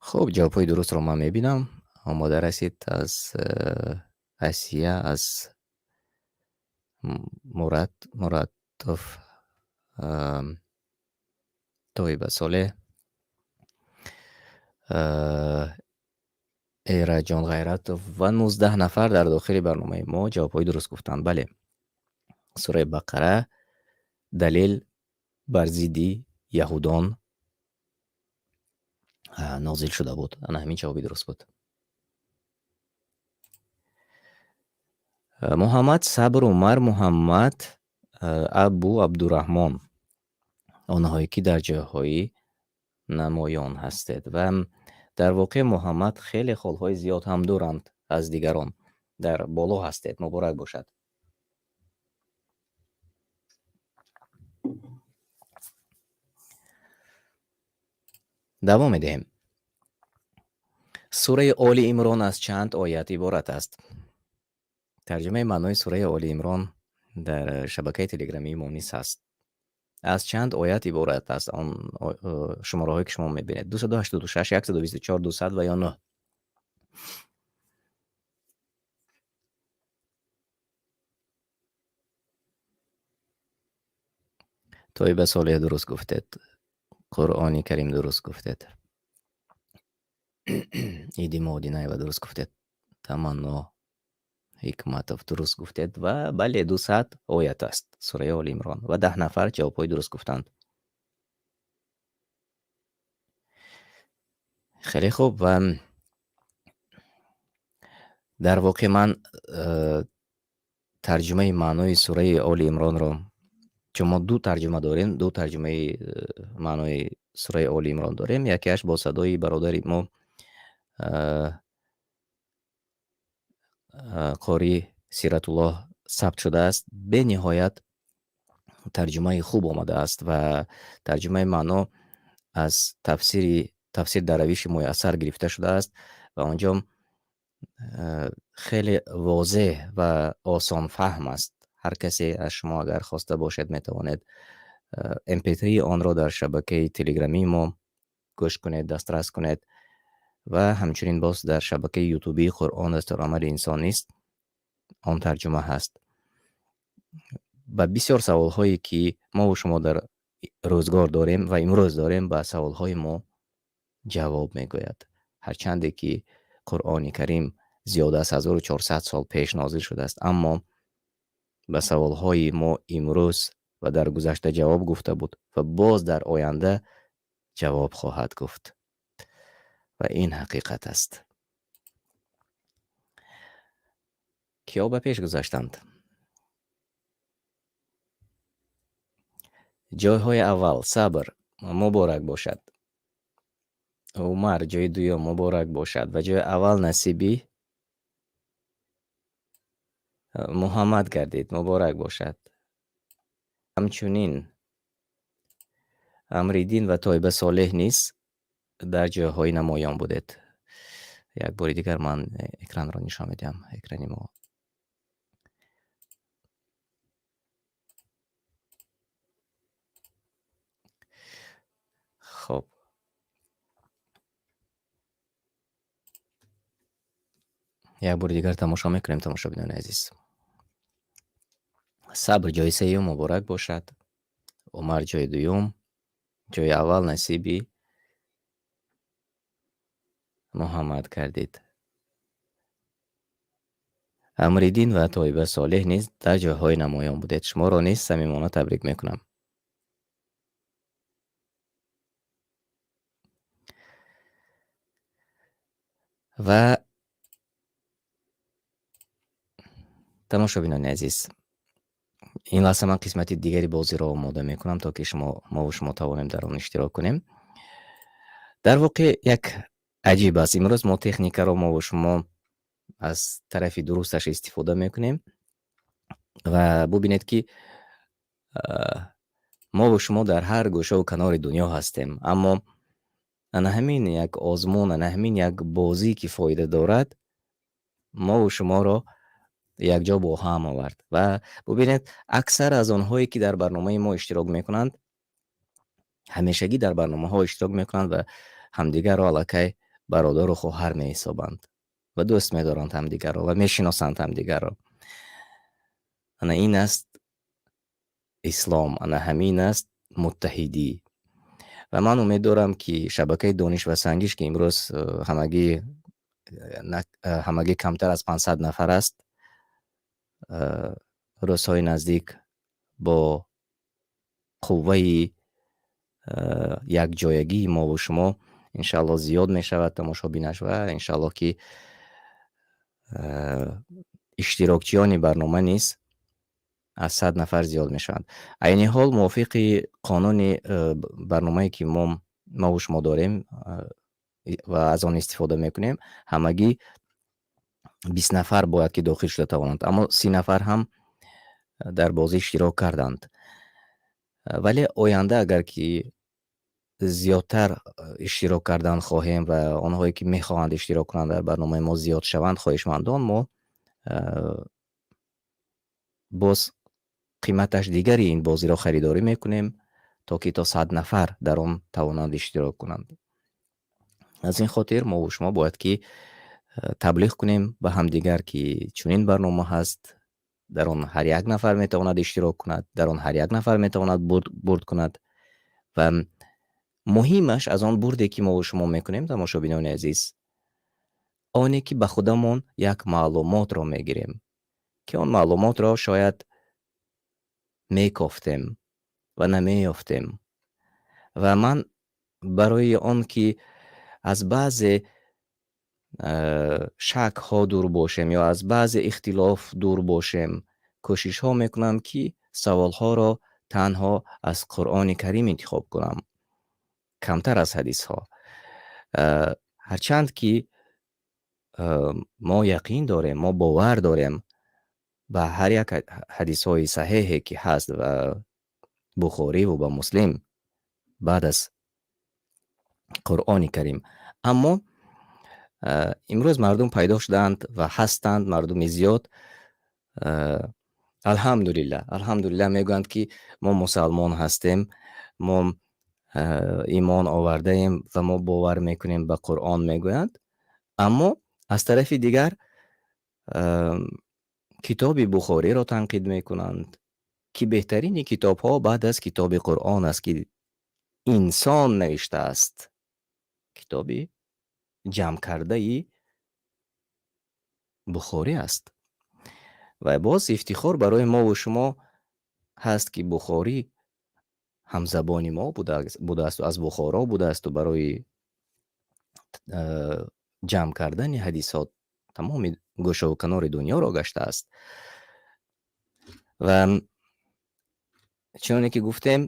Хуб, ҷавобҳои дурустро ман мебинам. Омода расид аз Асия, аз Мурад Муратов, Тоиба Солеҳ, Эраҷон Ғайратов ва 19 нафар дар дохили барномаи мо ҷавобҳои дуруст гуфтанд. Бале, сураи Бақара далел бар зидди яҳудон нозил шуда буд. Ана ҳамин ҷавоби дуруст буд. Муҳаммад Сабр, Умар, Муҳаммад, Абу Абдураҳмон, онҳое ки дар ҷойҳои намоён ҳастед ва дар воқеъ Муҳаммад хеле холҳои зиёд ҳам доранд аз дигарон. Дар боло ҳастед, муборак бошад. Давом медиҳем. Сураи Оли Имрон аз чанд оят иборат аст? Тарҷумаи маънои сураи Оли Имрон дар шабакаи телеграмии мо низ ҳаст. Аз чанд оят иборат аст он шумораҳое ки шумо мебинед? 286, 124, 200 ва ё 9. Тоиба Солеҳ дуруст гуфтед. Қуръони Карим дуруст гуфтед. Иди Модинаева дуруст гуфтед. Таманно Ҳикматов дуруст гуфтед ва бале, 200 оят аст сураи Оли Имрон ва 10 нафар ҷавобҳои дуруст гуфтанд. Хеле хуб ва дар воқеъ ман тарҷумаи маънои сураи Оли Имронро, чун мо ду тарҷума дорем, ду тарҷумаи маънои сураи Оли Имрон дорем, якеаш бо садои бародари мо Қори Сиратуллоҳ сабт шудааст. Бениҳоят тарҷумаи хуб омадааст ва тарҷумаи маъно аз тафсир дар равиши муяссар гирифта шудааст ва онҷо хеле возеҳ ва осонфаҳм аст. Ҳар касе аз шумо агар хоста бошед, метавонед mp3 онро дар шабакаи телеграмии мо гӯш кунед, дастрас кунед ва ҳамчунин боз дар шабакаи ютубии Қуръон дастурамали инсон низ он тарҷума ҳаст. Ба бисёр саволҳое ки мо ва шумо дар рӯзгор дорем ва имрӯз дорем, ба саволҳои мо ҷавоб мегӯяд. Ҳарчанде ки Қуръони Карим зиёда аз 1400 сол пеш нозил шудааст, аммо ба саволҳои мо имрӯз ва дар гузашта ҷавоб гуфта буд ва боз дар оянда ҷавоб хоҳад гуфт. Ва ин ҳақиқат аст. Киё ба пеш гузаштанд? Ҷойҳои аввал: Сабр, муборак бошад. Умар ҷойи дуюм, муборак бошад ва ҷойи аввал насиби Муҳаммад гардид, муборак бошад. Ҳамчунин Амриддин ва Тоиба Солеҳ низ дар ҷойҳои намоён будед. Як бори дигар ман экранро нишон медиҳам, экрани мо. Хоб. Як бори дигар тамошо мекунем, тамошобинони азиз. Сабр ҷойи сеюм, муборак бошад. Умар ҷойи дуюм, ҷойи аввал насиби Муҳаммад гардид. Амриддин ва Тоиба Солеҳ низ дар ҷойҳои намоён будед. Шуморо низ самимона табрик мекунам. Ва тамошобинони азиз, ин лаҳза ман қисмати дигари бозиро омода мекунам, то ки шумо, мо ва шумо тавонем дар он иштирок кунем. Дар воқеъ як аҷиб аст. Имрӯз мо техникаро мо ва шумо аз тарафи дурусташ истифода мекунем ва бубинед ки мо ва шумо дар ҳар гӯшаву канори дунё ҳастем, аммо ана ҳамин як озмун, ана ҳамин як бозӣ ки фоида дорад, мо ва шуморо якҷо бо ҳам овард. Ва бубинед, аксар аз онҳое ки дар барномаи мо иштирок мекунанд, ҳамешагӣ дар барномаҳо иштирок мекунанд ва ҳамдигарро аллакай Бародару хоҳар меҳисобанд ва дӯст медоранд ҳамдигарро ва мешиносанд ҳамдигарро. Ана ин аст ислом, ана ҳамин аст муттаҳидӣ. Ва ман умед дорам, ки шабакаи Дониш ва Санҷиш, ки имрӯз ҳамагӣ камтар аз 500 нафар аст, рӯзҳои наздик бо қувваи якҷоягии мову шумо иншааллоҳ зиёд мешавад тамошобинаш ва иншааллоҳ ки иштирокчиёни барнома низ аз 100 нафар зиёд мешаванд. Айни ҳол мувофиқи қонуни барномае, ки мову шумо дорем ва аз он истифода мекунем, ҳамагӣ 20 нафар бояд ки дохил шуда тавонанд, аммо 30 нафар ҳам дар бозӣ иштирок карданд. Вале оянда агар ки зиёдтар иштирок кардан хоҳем ва онҳое ки мехоҳанд иштирок кунанд дар барномаи мо зиёд шаванд, хоҳишмандон, мо боз қиматаш дигари ин бозиро харидорӣ мекунем, то ки то 100 нафар дар он тавонанд иштирок кунанд. Аз ин хотир мову шумо бояд ки таблиғ кунем ба ҳамдигар, ки чунин барнома ҳаст, дар он ҳар як нафар метавонад иштирок кунад, дар он ҳар як нафар метавонад бурд кунад ва муҳимаш аз он бурде, ки мову шумо мекунем, тамошобинони азиз, оне ки ба худамон як маълумотро мегирем, ки он маълумотро шояд мекофтем ва намеёфтем. Ва ман барои он ки аз баъзе шакҳо дур бошем ё аз баъзе ихтилоф дур бошем, кӯшишҳо мекунам, ки саволҳоро танҳо аз Қуръони Карим интихоб кунам, камтар аз ҳадисҳо. Ҳарчанд ки мо яқин дорем, мо бовар дорем ба ҳар як ҳадисҳои саҳеҳе, ки ҳаст ва Бухориву ба Муслим баъд аз Қуръони Карим. Аммо имрӯз мардум пайдо шудаанд ва ҳастанд мардуми зиёд, алҳамдулиллаҳ, алҳамдулиллаҳ, мегӯянд, ки мо мусалмон ҳастем, мо имон овардаем ва мо бовар мекунем ба Қуръон, мегӯянд. Аммо аз тарафи дигар китоби Бухориро танқид мекунанд, ки беҳтарини китобҳо баъд аз китоби Қуръон аст, ки инсон навиштааст, китоби ҷамъкардаи Бухорӣ аст. Ва боз ифтихор барои мову шумо ҳаст, ки Бухорӣ ҳамзабони мо будааст, аз Бухоро будааст ва барои ҷамъ кардани ҳадисот тамоми гӯшаву канори дунёро гаштааст. Ва чуноне ки гуфтем,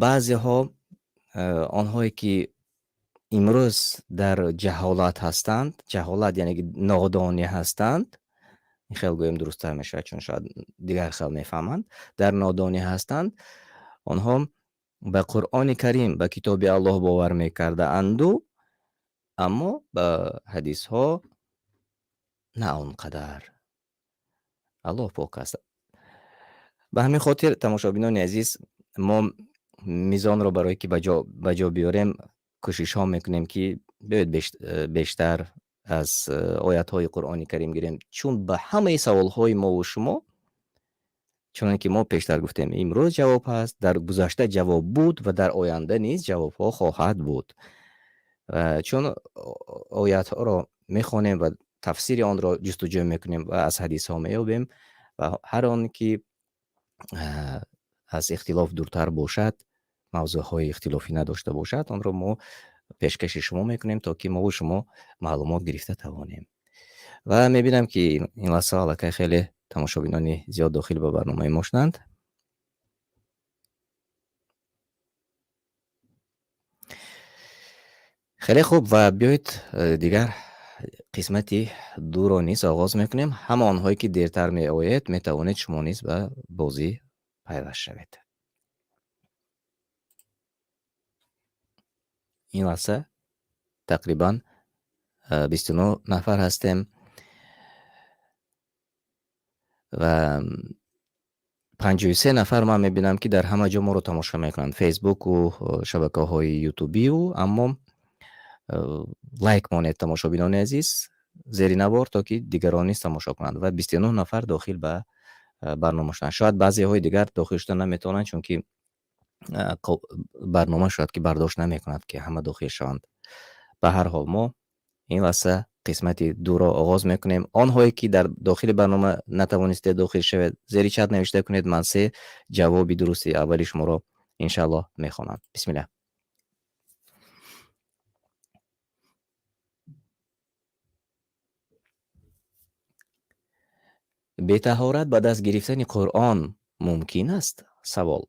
баъзеҳо, онҳое ки имрӯз дар ҷаҳолат ҳастанд, ҷаҳолат яъне ки нодонӣ ҳастанд, ин хел гӯем дурусттар мешавад, чун шояд дигар хел мефаҳманд, дар нодонӣ ҳастанд, онҳо ба Қуръони Карим, ба китоби Аллоҳ бовар мекардаанду, аммо ба ҳадисҳо на он қадар. Аллоҳ пок аст. Ба ҳамин хотир, тамошобинони азиз, мо мизонро барое ки ба ҷо биёрем, кӯшишҳо мекунем, ки биёед бештар аз оятҳои Қуръони Карим гирем, чун ба ҳамаи саволҳои мову шумо, чуноне ки мо пештар гуфтем, имрӯз ҷавоб ҳаст, дар гузашта ҷавоб буд ва дар оянда низ ҷавобҳо хоҳад буд. Чун оятҳоро мехонем ва тафсири онро ҷустуҷӯ мекунем ва аз ҳадисҳо меёбем ва ҳар он ки аз ихтилоф дуртар бошад, мавзӯъҳои ихтилофӣ надошта бошад, онро мо пешкаши шумо мекунем, то ки мову шумо маълумот гирифта тавонем. Ва мебинам, ки ин лаҳза аллакай хеле тамошобинони зиёд дохил ба барномаи мо шуданд. Хеле хуб, ва биёед дигар қисмати дуро низ оғоз мекунем. Ҳама онҳое ки дертар меоед, метавонед шумо низ ба бозӣ пайваст шавед. Ин лаҳза тақрибан 29 нафар ҳастем ва 53 нафар ман мебинам, ки дар ҳама ҷо моро тамошо мекунанд, Фейсбуку шабакаҳои ютубию, аммо Лайк монед, тамошобинони азиз, зери навор, то ки дигарон низ тамошо кунанд ва 29 нафар дохил ба барнома шуданд. Шояд баъзеҳои дигар дохил шуда наметавонанд, чунки барнома шояд ки бардошт намекунад, ки ҳама дохил шаванд. Ба ҳар ҳол, мо ин лаҳза қисмати дуро оғоз мекунем. Онҳое ки дар дохили барнома натавонистед дохил шавед, зери чат навишта кунед, ман се ҷавоби дурусти аввали шуморо иншааллоҳ мехонам. Бисмиллаҳ. Бетаҳорат ба даст гирифтани Қуръон мумкин аст? Савол.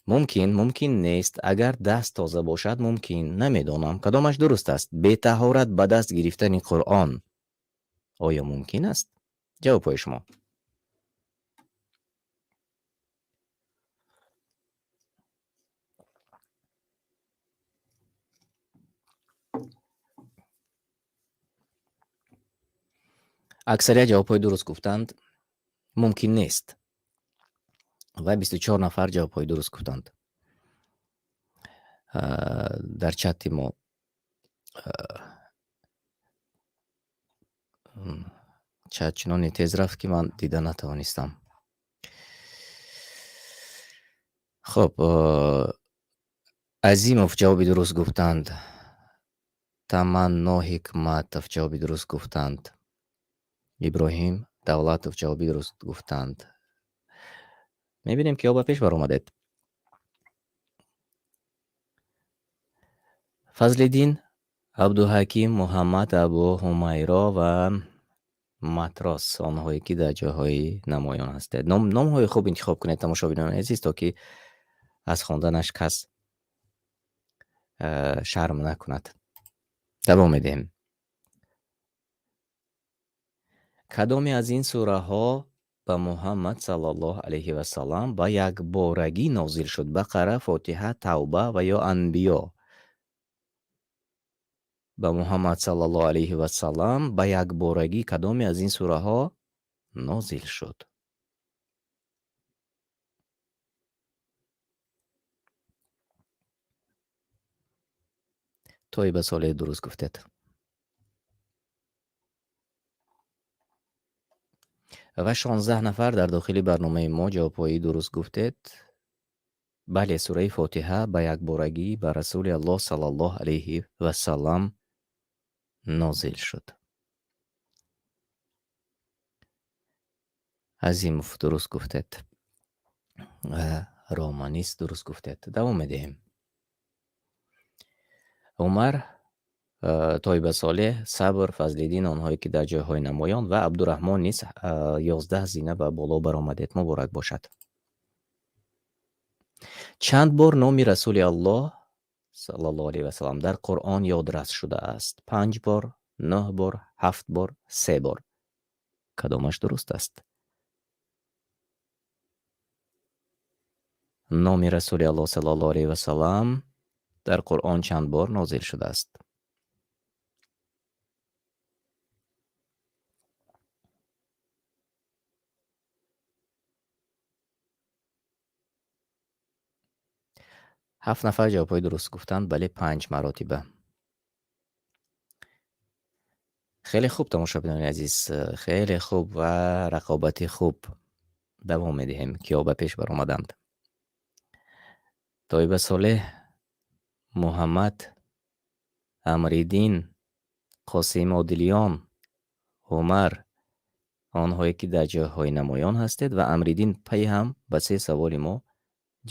Мумкин, мумкин нест. Агар даст тоза бошад, мумкин. Намедонам, кадомаш дуруст аст. Бетаҳорат ба даст гирифтани Қуръон оё мумкин аст? Ҷавобҳои шумо. Аксарият ҷавобҳои дуруст гуфтанд. Мумкин нест. Ва 24 нафар ҷавобҳои дуруст гуфтанд. Дар чати мо чат чуноне тез рафт, ки ман дида натавонистам. Хуб, Азимов ҷавоби дуруст гуфтанд. Таманно Ҳикматов ҷавоби дуруст гуфтанд. Иброҳим Давлатов ҷавоби дуруст гуфтанд. Мебинем, киҳо ба пеш баромадед. Фазлиддин, Абдуҳаким, Муҳаммад, Абу Ҳумайро ва Матрос, онҳое ки дар ҷойҳои намоён ҳастед. Номҳои хуб интихоб кунед, тамошобинони азиз, то ки аз хонданаш кас шарм накунад. Давом медиҳем. Кадоме аз ин сураҳо ба Муҳаммад саллаллоҳу алайҳи васаллам ба якборагӣ нозил шуд? Бақара, Фотиҳа, Тавба ва ё Анбиё? Ба Муҳаммад саллаллоҳу алайҳи васаллам ба якборагӣ кадоме аз ин сураҳо нозил шуд? Тоиба Солеҳ, дуруст гуфтед. Ва 16 нафар дар дохили барномаи мо ҷавобҳои дуруст гуфтед. Бале, сураи Фотиҳа ба якборагӣ ба Расули Аллоҳ саллаллоҳу алайҳи васаллам нозил шуд. Азимов, дуруст гуфтед. Романис, дуруст гуфтед. Давом медиҳем. Умар, Тоиба Солеҳ, Сабр, Фазлиддин, онҳое ки дар ҷойҳои намоён ва Абдураҳмон низ 11 зина ба боло баромадед. Муборак бошад. Чанд бор номи Расули Аллоҳ саллаллоҳу алайҳи васаллам дар Қуръон ёдрас шудааст? Панҷ бор, нӯҳ бор, ҳафт бор, се бор. Кадомаш дуруст аст? Номи Расули Аллоҳ саллаллоҳу алайҳи васаллам дар Қуръон чанд бор нозил шудааст? Ҳафт нафар ҷавобҳои дуруст гуфтанд. Бале, панҷ маротиба. Хеле хуб, тамошобинони азиз, хеле хуб ва рақобати хуб. Давом медиҳем, киҳо ба пеш баромаданд. Тоиба Солеҳ, Муҳаммад, Амриддин, Қосим Одилиён, Умар, онҳое ки дар ҷойҳои намоён ҳастед ва Амриддин пай ҳам ба се саволи мо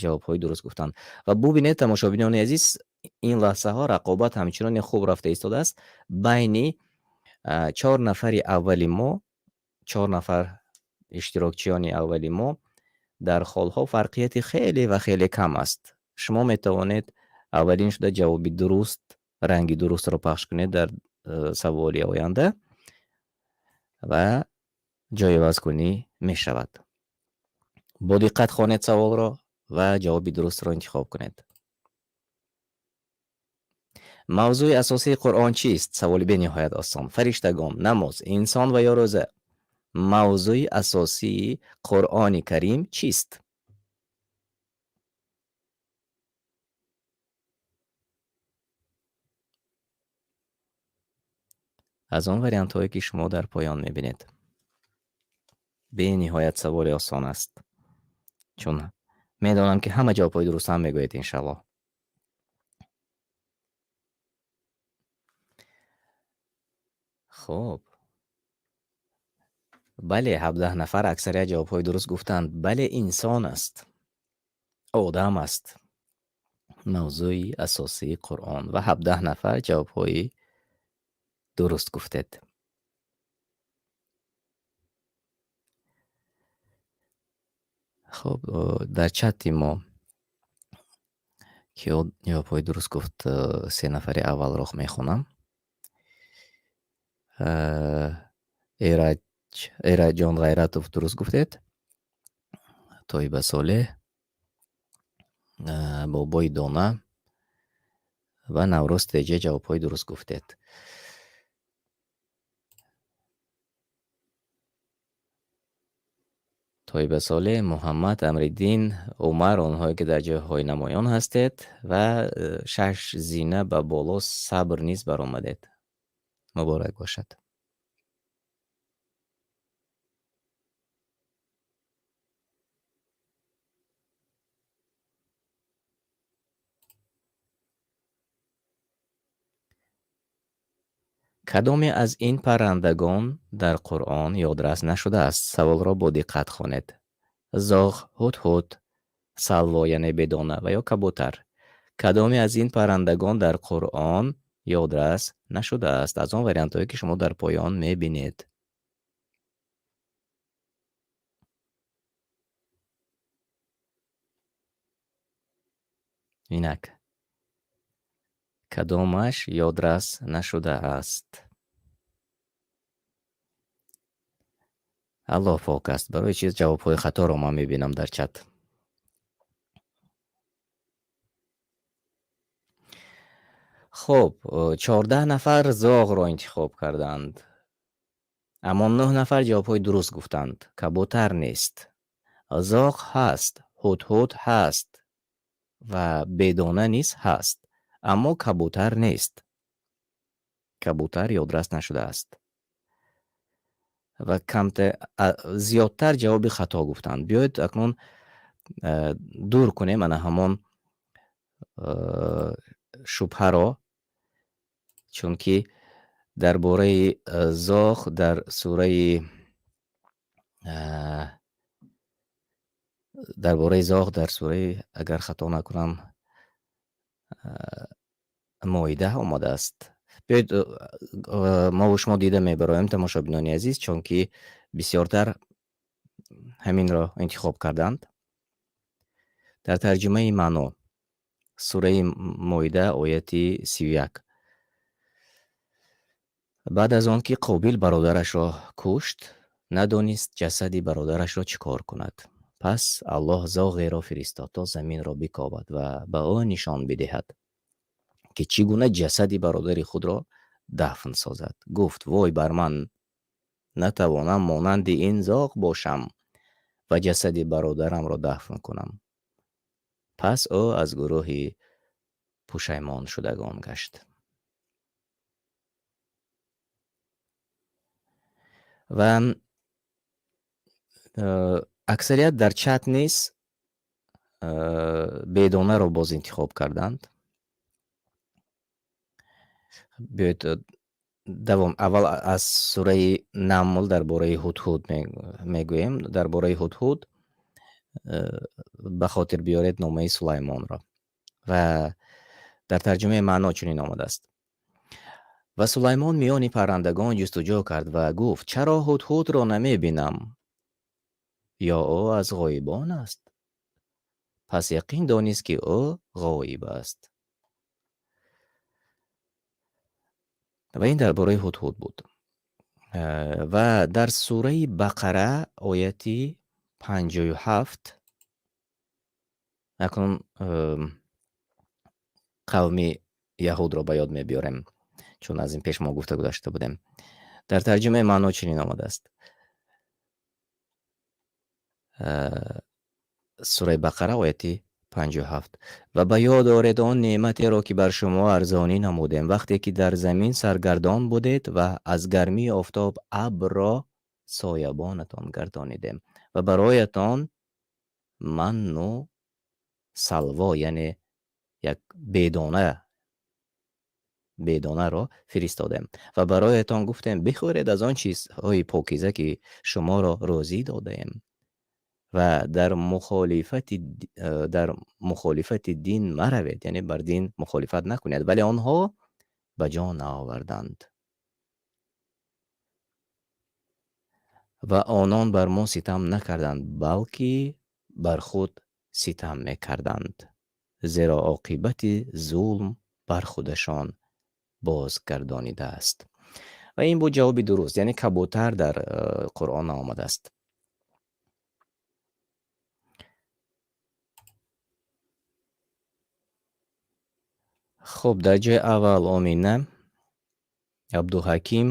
ҷавобҳои дуруст гуфтанд. Ва бубинед, тамошобинони азиз, ин лаҳзаҳо рақобат ҳамчуноне хуб рафта истодааст байни чор нафари аввали мо, чор нафар иштирокчиёни аввали мо дар холҳо фарқияти хеле ва хеле кам аст. Шумо метавонед аввалин шуда ҷавоби дуруст, ранги дурустро пахш кунед дар саволи оянда ва ҷойивазкунӣ мешавад. Бо диққат хонед саволро ва ҷавоби дурустро интихоб кунед. Мавзӯи асосии Қуръон чист? Саволи бениҳоят осон. Фариштагон, намоз, инсон ва ё рӯза? Мавзӯи асосии Қуръони Карим чист? Аз он вариантҳое, ки шумо дар поён мебинед. Бениҳоят саволи осон аст. Чун медонам, ки ҳама ҷавобҳои дуруст ҳам мегӯед, иншаллоҳ. Хуб. Бале, 17 нафар аксарият ҷавобҳои дуруст гуфтанд. Бале, инсон аст. Одам аст. Мавзӯи асосии Қуръон ва 17 нафар ҷавобҳои дуруст гуфтед. Хуб, дар чати мо ки ҷавобҳои дуруст гуфт, се нафари аввалро мехонам. Эраҷон Ғайратов дуруст гуфтед. Тоиба Солеҳ, Бобои Дона ва Наврӯз Теҷа ҷавобҳои дуруст гуфтед. Тоиба Солеҳ, Муҳаммад, Амриддин, Умар, онҳое ки дар ҷойҳои намоён ҳастед ва 6 зина ба боло сабр низ баромадед. Муборак бошад. Кадоме аз ин паррандагон дар Қуръон ёдрас нашудааст? Саволро бо диққат хонед. Зоғ, ҳудҳуд, салво яъне бедона ва ё кабутар. Кадоме аз ин паррандагон дар Қуръон ёдрас нашудааст? Аз он вариантҳое, ки шумо дар поён мебинед. Инак. Кадомаш ёдрас нашудааст? Аллоҳ пок аст. Барои чиз ҷавобҳои хаторо ман мебинам дар чат. Хуб, 14 нафар зоғро интихоб карданд. Аммо 9 нафар ҷавобҳои дуруст гуфтанд. Кабутар нест. Зоғ ҳаст, ҳудҳуд ҳаст ва бедона низ ҳаст. Аммо кабутар нест. Кабутар ёдрас нашудааст. Ва зиёдтар ҷавоби хато гуфтанд. Биёед акнун дур кунем ана ҳамон шубҳаро, чунки дар бораи зоғ дар сураи, дар бораи зоғ дар сураи, агар хато накунам, Моида омадааст. Биёед, мо ва шумо дида мебароем, тамошобинони азиз, чунки бисёртар ҳаминро интихоб карданд. Дар тарҷумаи маъно сураи Моида ояти 31. Баъд аз он ки Қобил бародарашро кушт, надонист ҷасади бародарашро чӣ кор кунад. Пас Аллоҳ зоғеро фиристод, то заминро бикобад ва ба ӯ нишон бидиҳад, ки чӣ гуна ҷасади бародари худро дафн созад. Гуфт: вой бар ман, натавонам монанди ин зоғ бошам ва ҷасади бародарамро дафн кунам. Пас ӯ аз гурӯҳи пушаймоншудагон гашт. Ва аксарият дар чат низ бедонаро боз интихоб карданд. Биёед давом. Аввал аз сураи Намл дар бораи ҳудҳуд мегӯем. Дар бораи ҳудҳуд ба хотир биёред номаи Сулаймонро. Ва дар тарҷумаи маъно чунин омадааст. Ва Сулаймон миёни паррандагон ҷустуҷӯ кард ва гуфт: чаро ҳудҳудро намебинам? Ё ӯ аз ғоибон аст? Пас яқин донист, ки ӯ ғоиб аст. Ва ин дар бораи ҳудҳуд буд. Ва дар сураи Бақара ояти 57 акнун қавми яҳудро ба ёд мебиёрем, чун аз ин пеш мо гуфта гузашта будем. Дар тарҷумаи маъно чунин омадааст. Сураи Бақара ояти 57. Ва ба ёд оред он неъматеро, ки бар шумо арзонӣ намудем, вақте ки дар замин саргардон будед ва аз гармии офтоб абрро соябонатон гардонидем ва бароятон манну салво, яъне як бедонаро фиристодем ва бароятон гуфтем бихӯред аз он чизҳои покиза, ки шуморо рӯзӣ додаем ва дар мухолифати дин маравед, яъне бар дин мухолифат накунед, вале онҳо ба ҷон наоварданд ва онон бар мо ситам накарданд, балки бар худ ситам мекарданд, зеро оқибати зулм бар худашон бозгардонидааст. Ва ин буд ҷавоби дуруст, яъне кабутар дар Қуръон наомадааст. Хуб, дар ҷои аввал Омина, Абдуҳаким,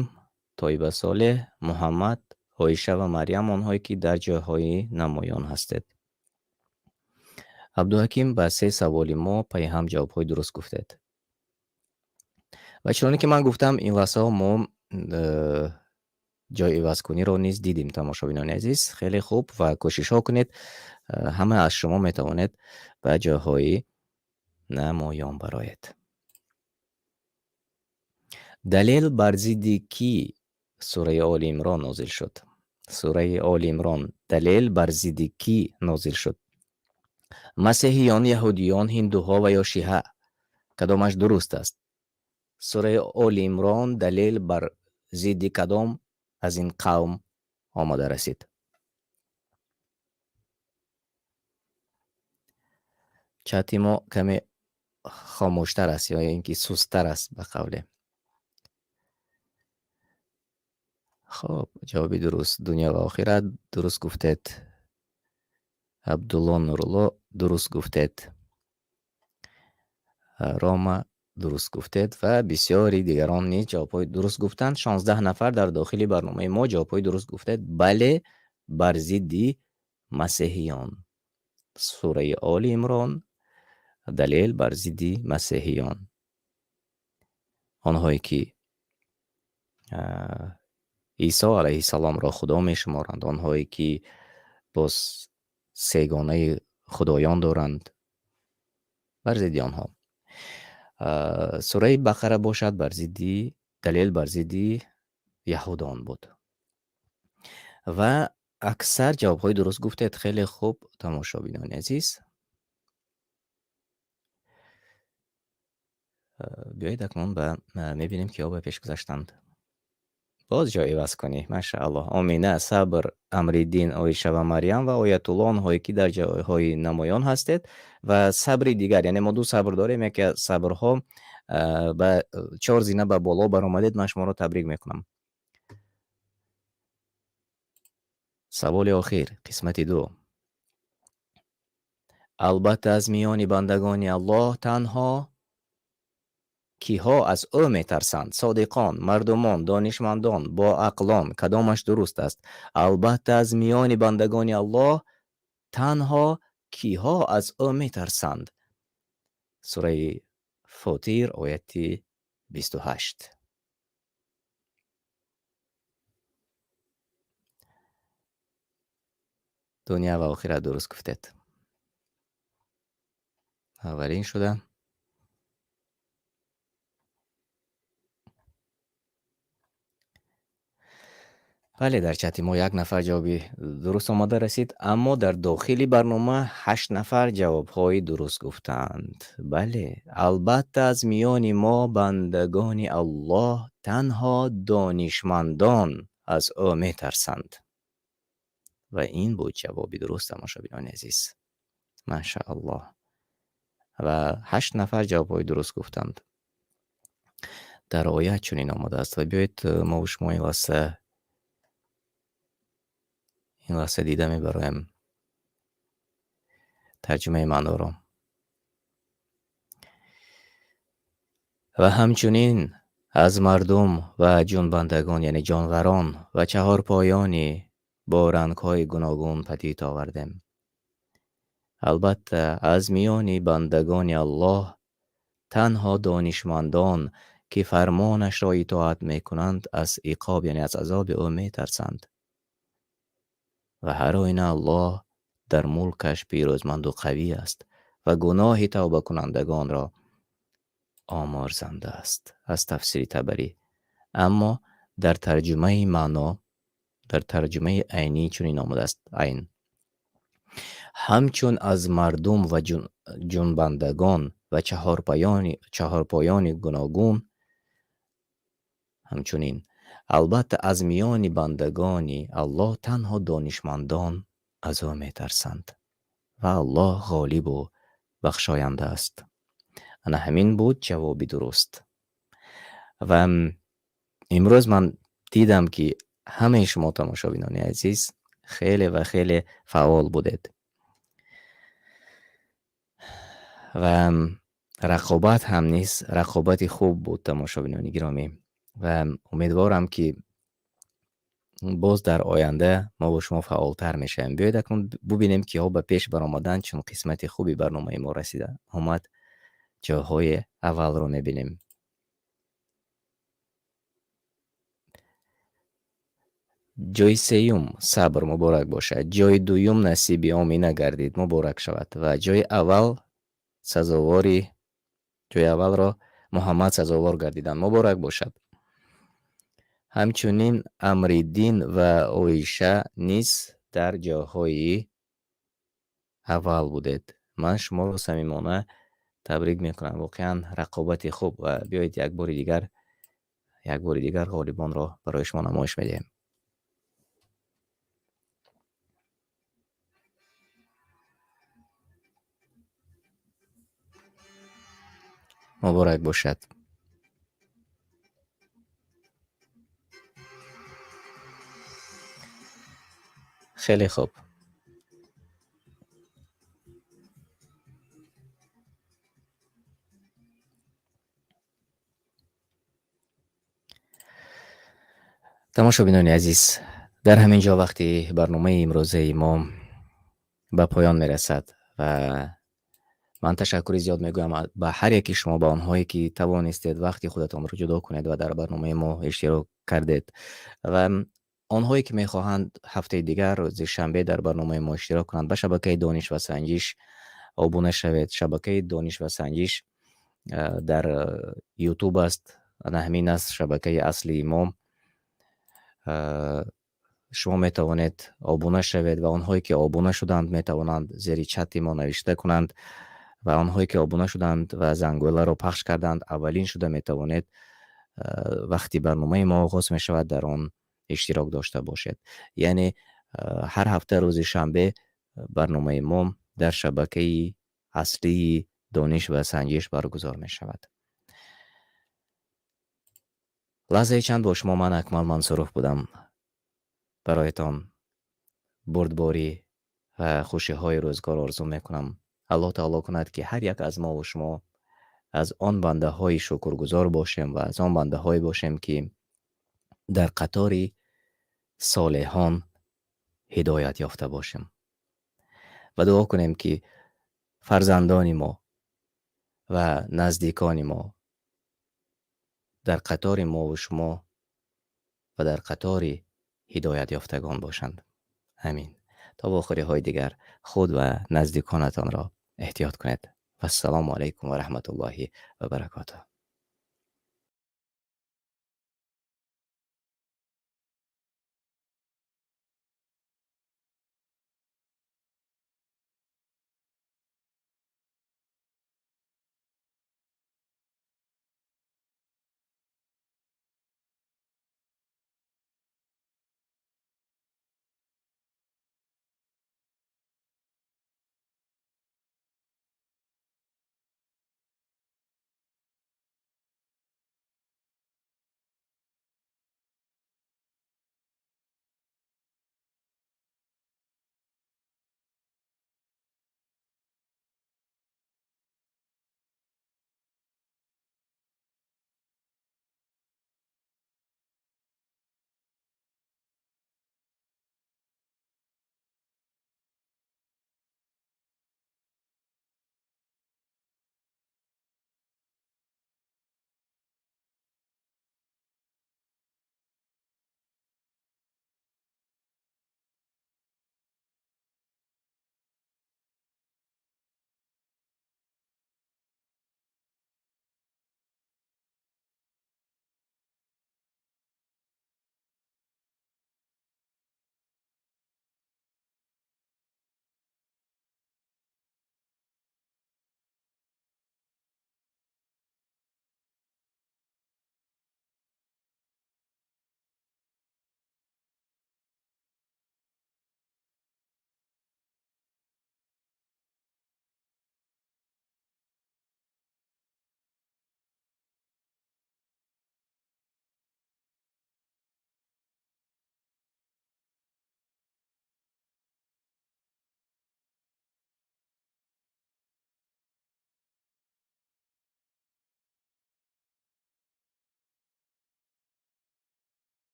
Тоиба Солеҳ, Муҳаммад, Оиша ва Марьям, онҳое ки дар ҷойҳои намоён ҳастед. Абдуҳаким ба се саволи мо пайҳам ҷавобҳои дуруст гуфтед. Ва чуноне ки ман гуфтам, ин лаҳзаҳо мо ҷои ивазкуниро низ дидем, тамошобинони азиз. Хеле хуб ва кӯшишҳо кунед, ҳама аз шумо метавонед ба ҷойҳои намоён бароед. Далел бар зидди кӣ сураи Оли Имрон нозил шуд? Сураи Оли Имрон далел бар зидди кӣ нозил шуд? Масеҳиён, яҳудиён, ҳиндуҳо ва ё шиҳа? Кадомаш дуруст аст? Сураи Оли Имрон далел бар зидди кадом аз ин қавм омада расид? Чати мо каме хомӯштар аст ё ин ки сусттар аст ба қавле. Хоб, ҷавоби дуруст дунё ва охират дуруст гуфтед. Абдулло Нурулло дуруст гуфтед. Рома дуруст гуфтед ва бисёри дигарон низ ҷавобҳои дуруст гуфтанд. 16 нафар дар дохили барномаи мо ҷавобҳои дуруст гуфтед. Бале, бар зидди масеҳиён. Сураи Оли Имрон далел бар зидди масеҳиён. Онҳое ки Исо алайҳиссаломро худо мешуморанд, онҳое ки боз сегонаи худоён доранд, бар зидди онҳо. Сураи Бақара бошад бар зидди далел бар зидди яҳудон буд. Ва аксар ҷавобҳои дуруст гуфтед. Хеле хуб, тамошобинони азиз. Биёед акнун ба мебинем, киҳо ба пеш гузаштанд. Боз ҷой иваз кунӣ, машааллоҳ. Омина, Сабр, Амриддин, Оиша ва Марьям ва Оятулло, онҳое ки дар ҷойҳои намоён ҳастед. Ва сабри дигар, яъне мо ду сабр дорем, яке аз сабрҳо ба 4 зина ба боло баромадед, ман шуморо табрик мекунам. Саволи охир, қисмати 2. Албатта аз миёни бандагони Аллоҳ танҳо киҳо аз ӯ метарсанд? Содиқон, мардумон, донишмандон, боақлон, кадомаш дуруст аст? Албатта аз миёни бандагони Аллоҳ танҳо киҳо аз ӯ метарсанд? Сураи Фотир, ояти 28. Дунё ва охират дуруст гуфтед. Аввалин шуда. Бале, дар чати мо як нафар ҷавоби дуруст омада расид, аммо дар дохили барнома 8 нафар ҷавобҳои дуруст гуфтаанд. Бале, албатта аз миёни мо бандагони Аллоҳ танҳо донишмандон аз ӯ метарсанд. Ва ин буд ҷавоби дуруст, тамошобинони азиз. Машааллоҳ. Ва 8 нафар ҷавобҳои дуруст гуфтанд. Дар оят чунин омадааст ва биёед мо ва шумо ин лаҳза дида мебароем тарҷумаи маъноро. Ва ҳамчунин аз мардум ва ҷунбандагон, яъне ҷонварон ва чаҳорпоёни бо рангҳои гуногун падид овардем. Албатта, аз миёни бандагони Аллоҳ танҳо донишмандон, ки фармонашро итоат мекунанд, аз иқоб, яъне аз азоби ӯ метарсанд. Ва ҳар оина Аллоҳ дар мулкаш пирӯзманд ва қавӣ аст ва гуноҳи тавбакунандагонро омӯрзанда аст. Аз тафсири Табарӣ. Аммо дар тарҷумаи маъно, дар тарҷумаи айнӣ чунин омадааст: айн. Ҳамчун аз мардум ва ҷунбандагон ва чаҳорпоёни гуногун, ҳамчунин, албатта аз миёни бандагони Аллоҳ танҳо донишмандон аз ӯ метарсанд ва Аллоҳ ғолибу бахшоянда аст. Ана ҳамин буд ҷавоби дуруст. Ва имрӯз ман дидам, ки ҳамаи шумо тамошобинони азиз хеле ва хеле фаъол будед. Ва рақобат ҳам низ рақобати хуб буд, тамошобинони гиромӣ. Ва умедворам, ки боз дар оянда мо бо шумо фаъолтар мешавем. Биёед акнун бубинем, киҳо ба пеш баромаданд, чун қисмати хуби барномаи мо расида омад. Ҷойҳои аввалро мебинем. Ҷойи сеюм Сабр, муборак бошад. Ҷойи дуюм насиби Омина гардид, муборак шавад. Ва ҷойи аввал сазовори, ҷойи аввалро Муҳаммад сазовор гардиданд, муборак бошад. Ҳамчунин Амриддин ва Оиша низ дар ҷойҳои аввал будед. Ман шуморо самимона табрик мекунам. Воқеан рақобати хуб ва биёед як бори дигар ғолибонро барои шумо намоиш медиҳем. Муборак бошад. Хеле хуб. Тамошобинони азиз, дар ҳамин ҷо вақти барномаи имрӯзаи мо ба поён мерасад ва ман ташаккури зиёд мегӯям ба ҳар яки шумо, ба онҳое ки тавонистед вақти худатонро ҷудо кунед ва дар барномаи мо иштирок кардед ва онҳое ки мехоҳанд ҳафтаи дигар рӯзи шанбе дар барномаи мо иштирок кунанд, ба шабакаи Дониш ва Санҷиш обуна шавед. Шабакаи Дониш ва Санҷиш дар YouTube аст, ана ҳамин аст шабакаи аслии мо. Шумо метавонед обуна шавед ва онҳое ки обуна шуданд метавонанд зери чати мо навишта кунанд ва онҳое ки обуна шуданд ва зангӯларо пахш карданд, аввалин шуда метавонед, вақти барномаи мо оғоз мешавад, дар он иштирок дошта бошед. Яъне, ҳар ҳафта рӯзи шанбе барномаи мо дар шабакаи аслии Дониш ва Санҷиш баргузор мешавад. Лаҳзаи чанд бо шумо ман Акмал Мансуров будам. Бароятон бурдборӣ ва хушиҳои рӯзгор орзу мекунам. Аллоҳ таоло кунад, ки ҳар як аз мо ва шумо аз он бандаҳои шукргузор бошем ва аз он бандаҳое бошем, ки дар қатори солеҳон ҳидоят ёфта бошем. Ва дуо кунем, ки фарзандони мо ва наздикони мо дар қатори мо ва шумо ва дар қатори ҳидоят ёфтагон бошанд. Амин. То вохӯриҳои дигар худ ва наздиконатонро эҳтиёт кунед. Вассалому алайкум ва раҳматуллоҳи ва баракотуҳ.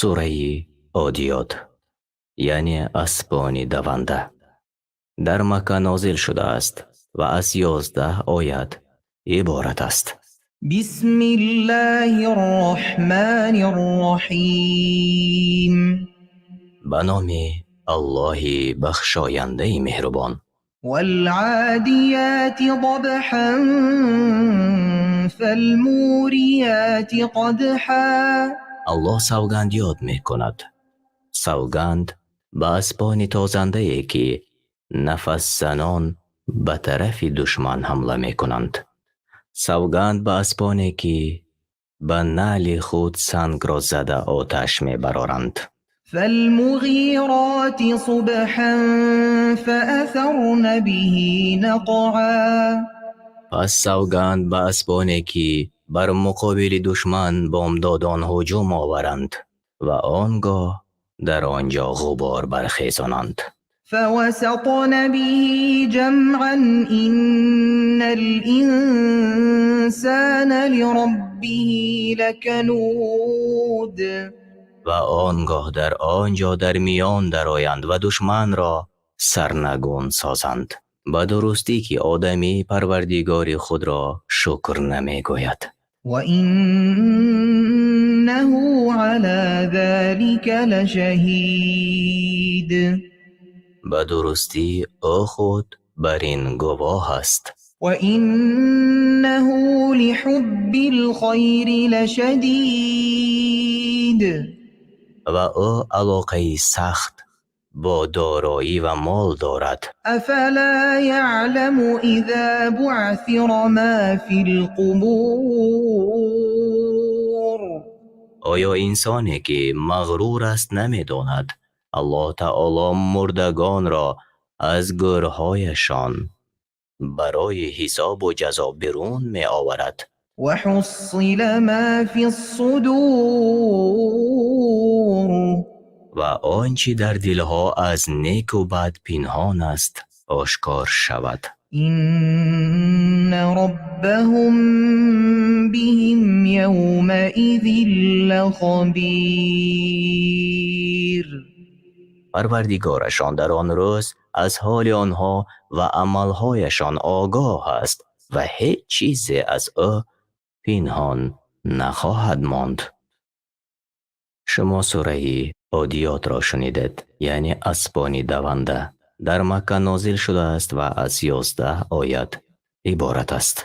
Сураи Одиёт, яъне аспони даванда, дар Макка нозил шудааст ва аз 11 оят иборат аст. Бисмиллоҳир Роҳманир Роҳим. Ба номи Аллоҳи бахшояндаи меҳрубон. Вал-одиёти забҳан фал-муриёти қадҳан. Аллоҳ савганд ёд мекунад. Савганд ба аспони тозандае, ки нафасзанон ба тарафи душман ҳамла мекунанд. Савганд ба аспоне, ки ба наъли худ сангро зада оташ мебароранд. Фал-муғироти субҳан фаасарна биҳи нақъан. Пас савганд ба аспоне, ки бар муқобили душман бомдодон ҳуҷум оваранд ва он гоҳ дар он ҷо ғубор бархезонанд. Фавасатна биҳи ҷамъан иннал-инсона лироббиҳи лакануд. Ва он гоҳ дар он ҷо дар миён дароянд ва душманро сарнагун созанд. Ба дурустӣ ки одамӣ парвардигори худро шукр намегӯяд. Ва иннаҳу ало золика лашаҳид. Ба дурустӣ ӯ худ бар ин гувоҳ аст. Ва иннаҳу лиҳуббил хайри лашадид. Ва ӯ алоқаи сахт бо дороӣ ва мол дорад. Афало яъламу изо буъсира мо фил қубур. Оё инсоне ки мағрур аст намедонад Аллоҳ таъоло мурдагонро аз гӯрҳояшон барои ҳисоб ва ҷазо берун меоварад? Ва ҳуссила мо фис судур. Ва он чи дар дилҳо аз неку бад пинҳон аст ошкор шавад. Инна роббаҳум биҳим явмаизин лахабир. Парвардигорашон дар он рӯз аз ҳоли онҳо ва амалҳояшон огоҳ аст ва ҳеҷ чизе аз ӯ пинҳон нахоҳад монд. Шумо сураи Одиётро шунидед, яъне аспони даванда. Дар Макка нозил шудааст ва аз 11 оят иборат аст.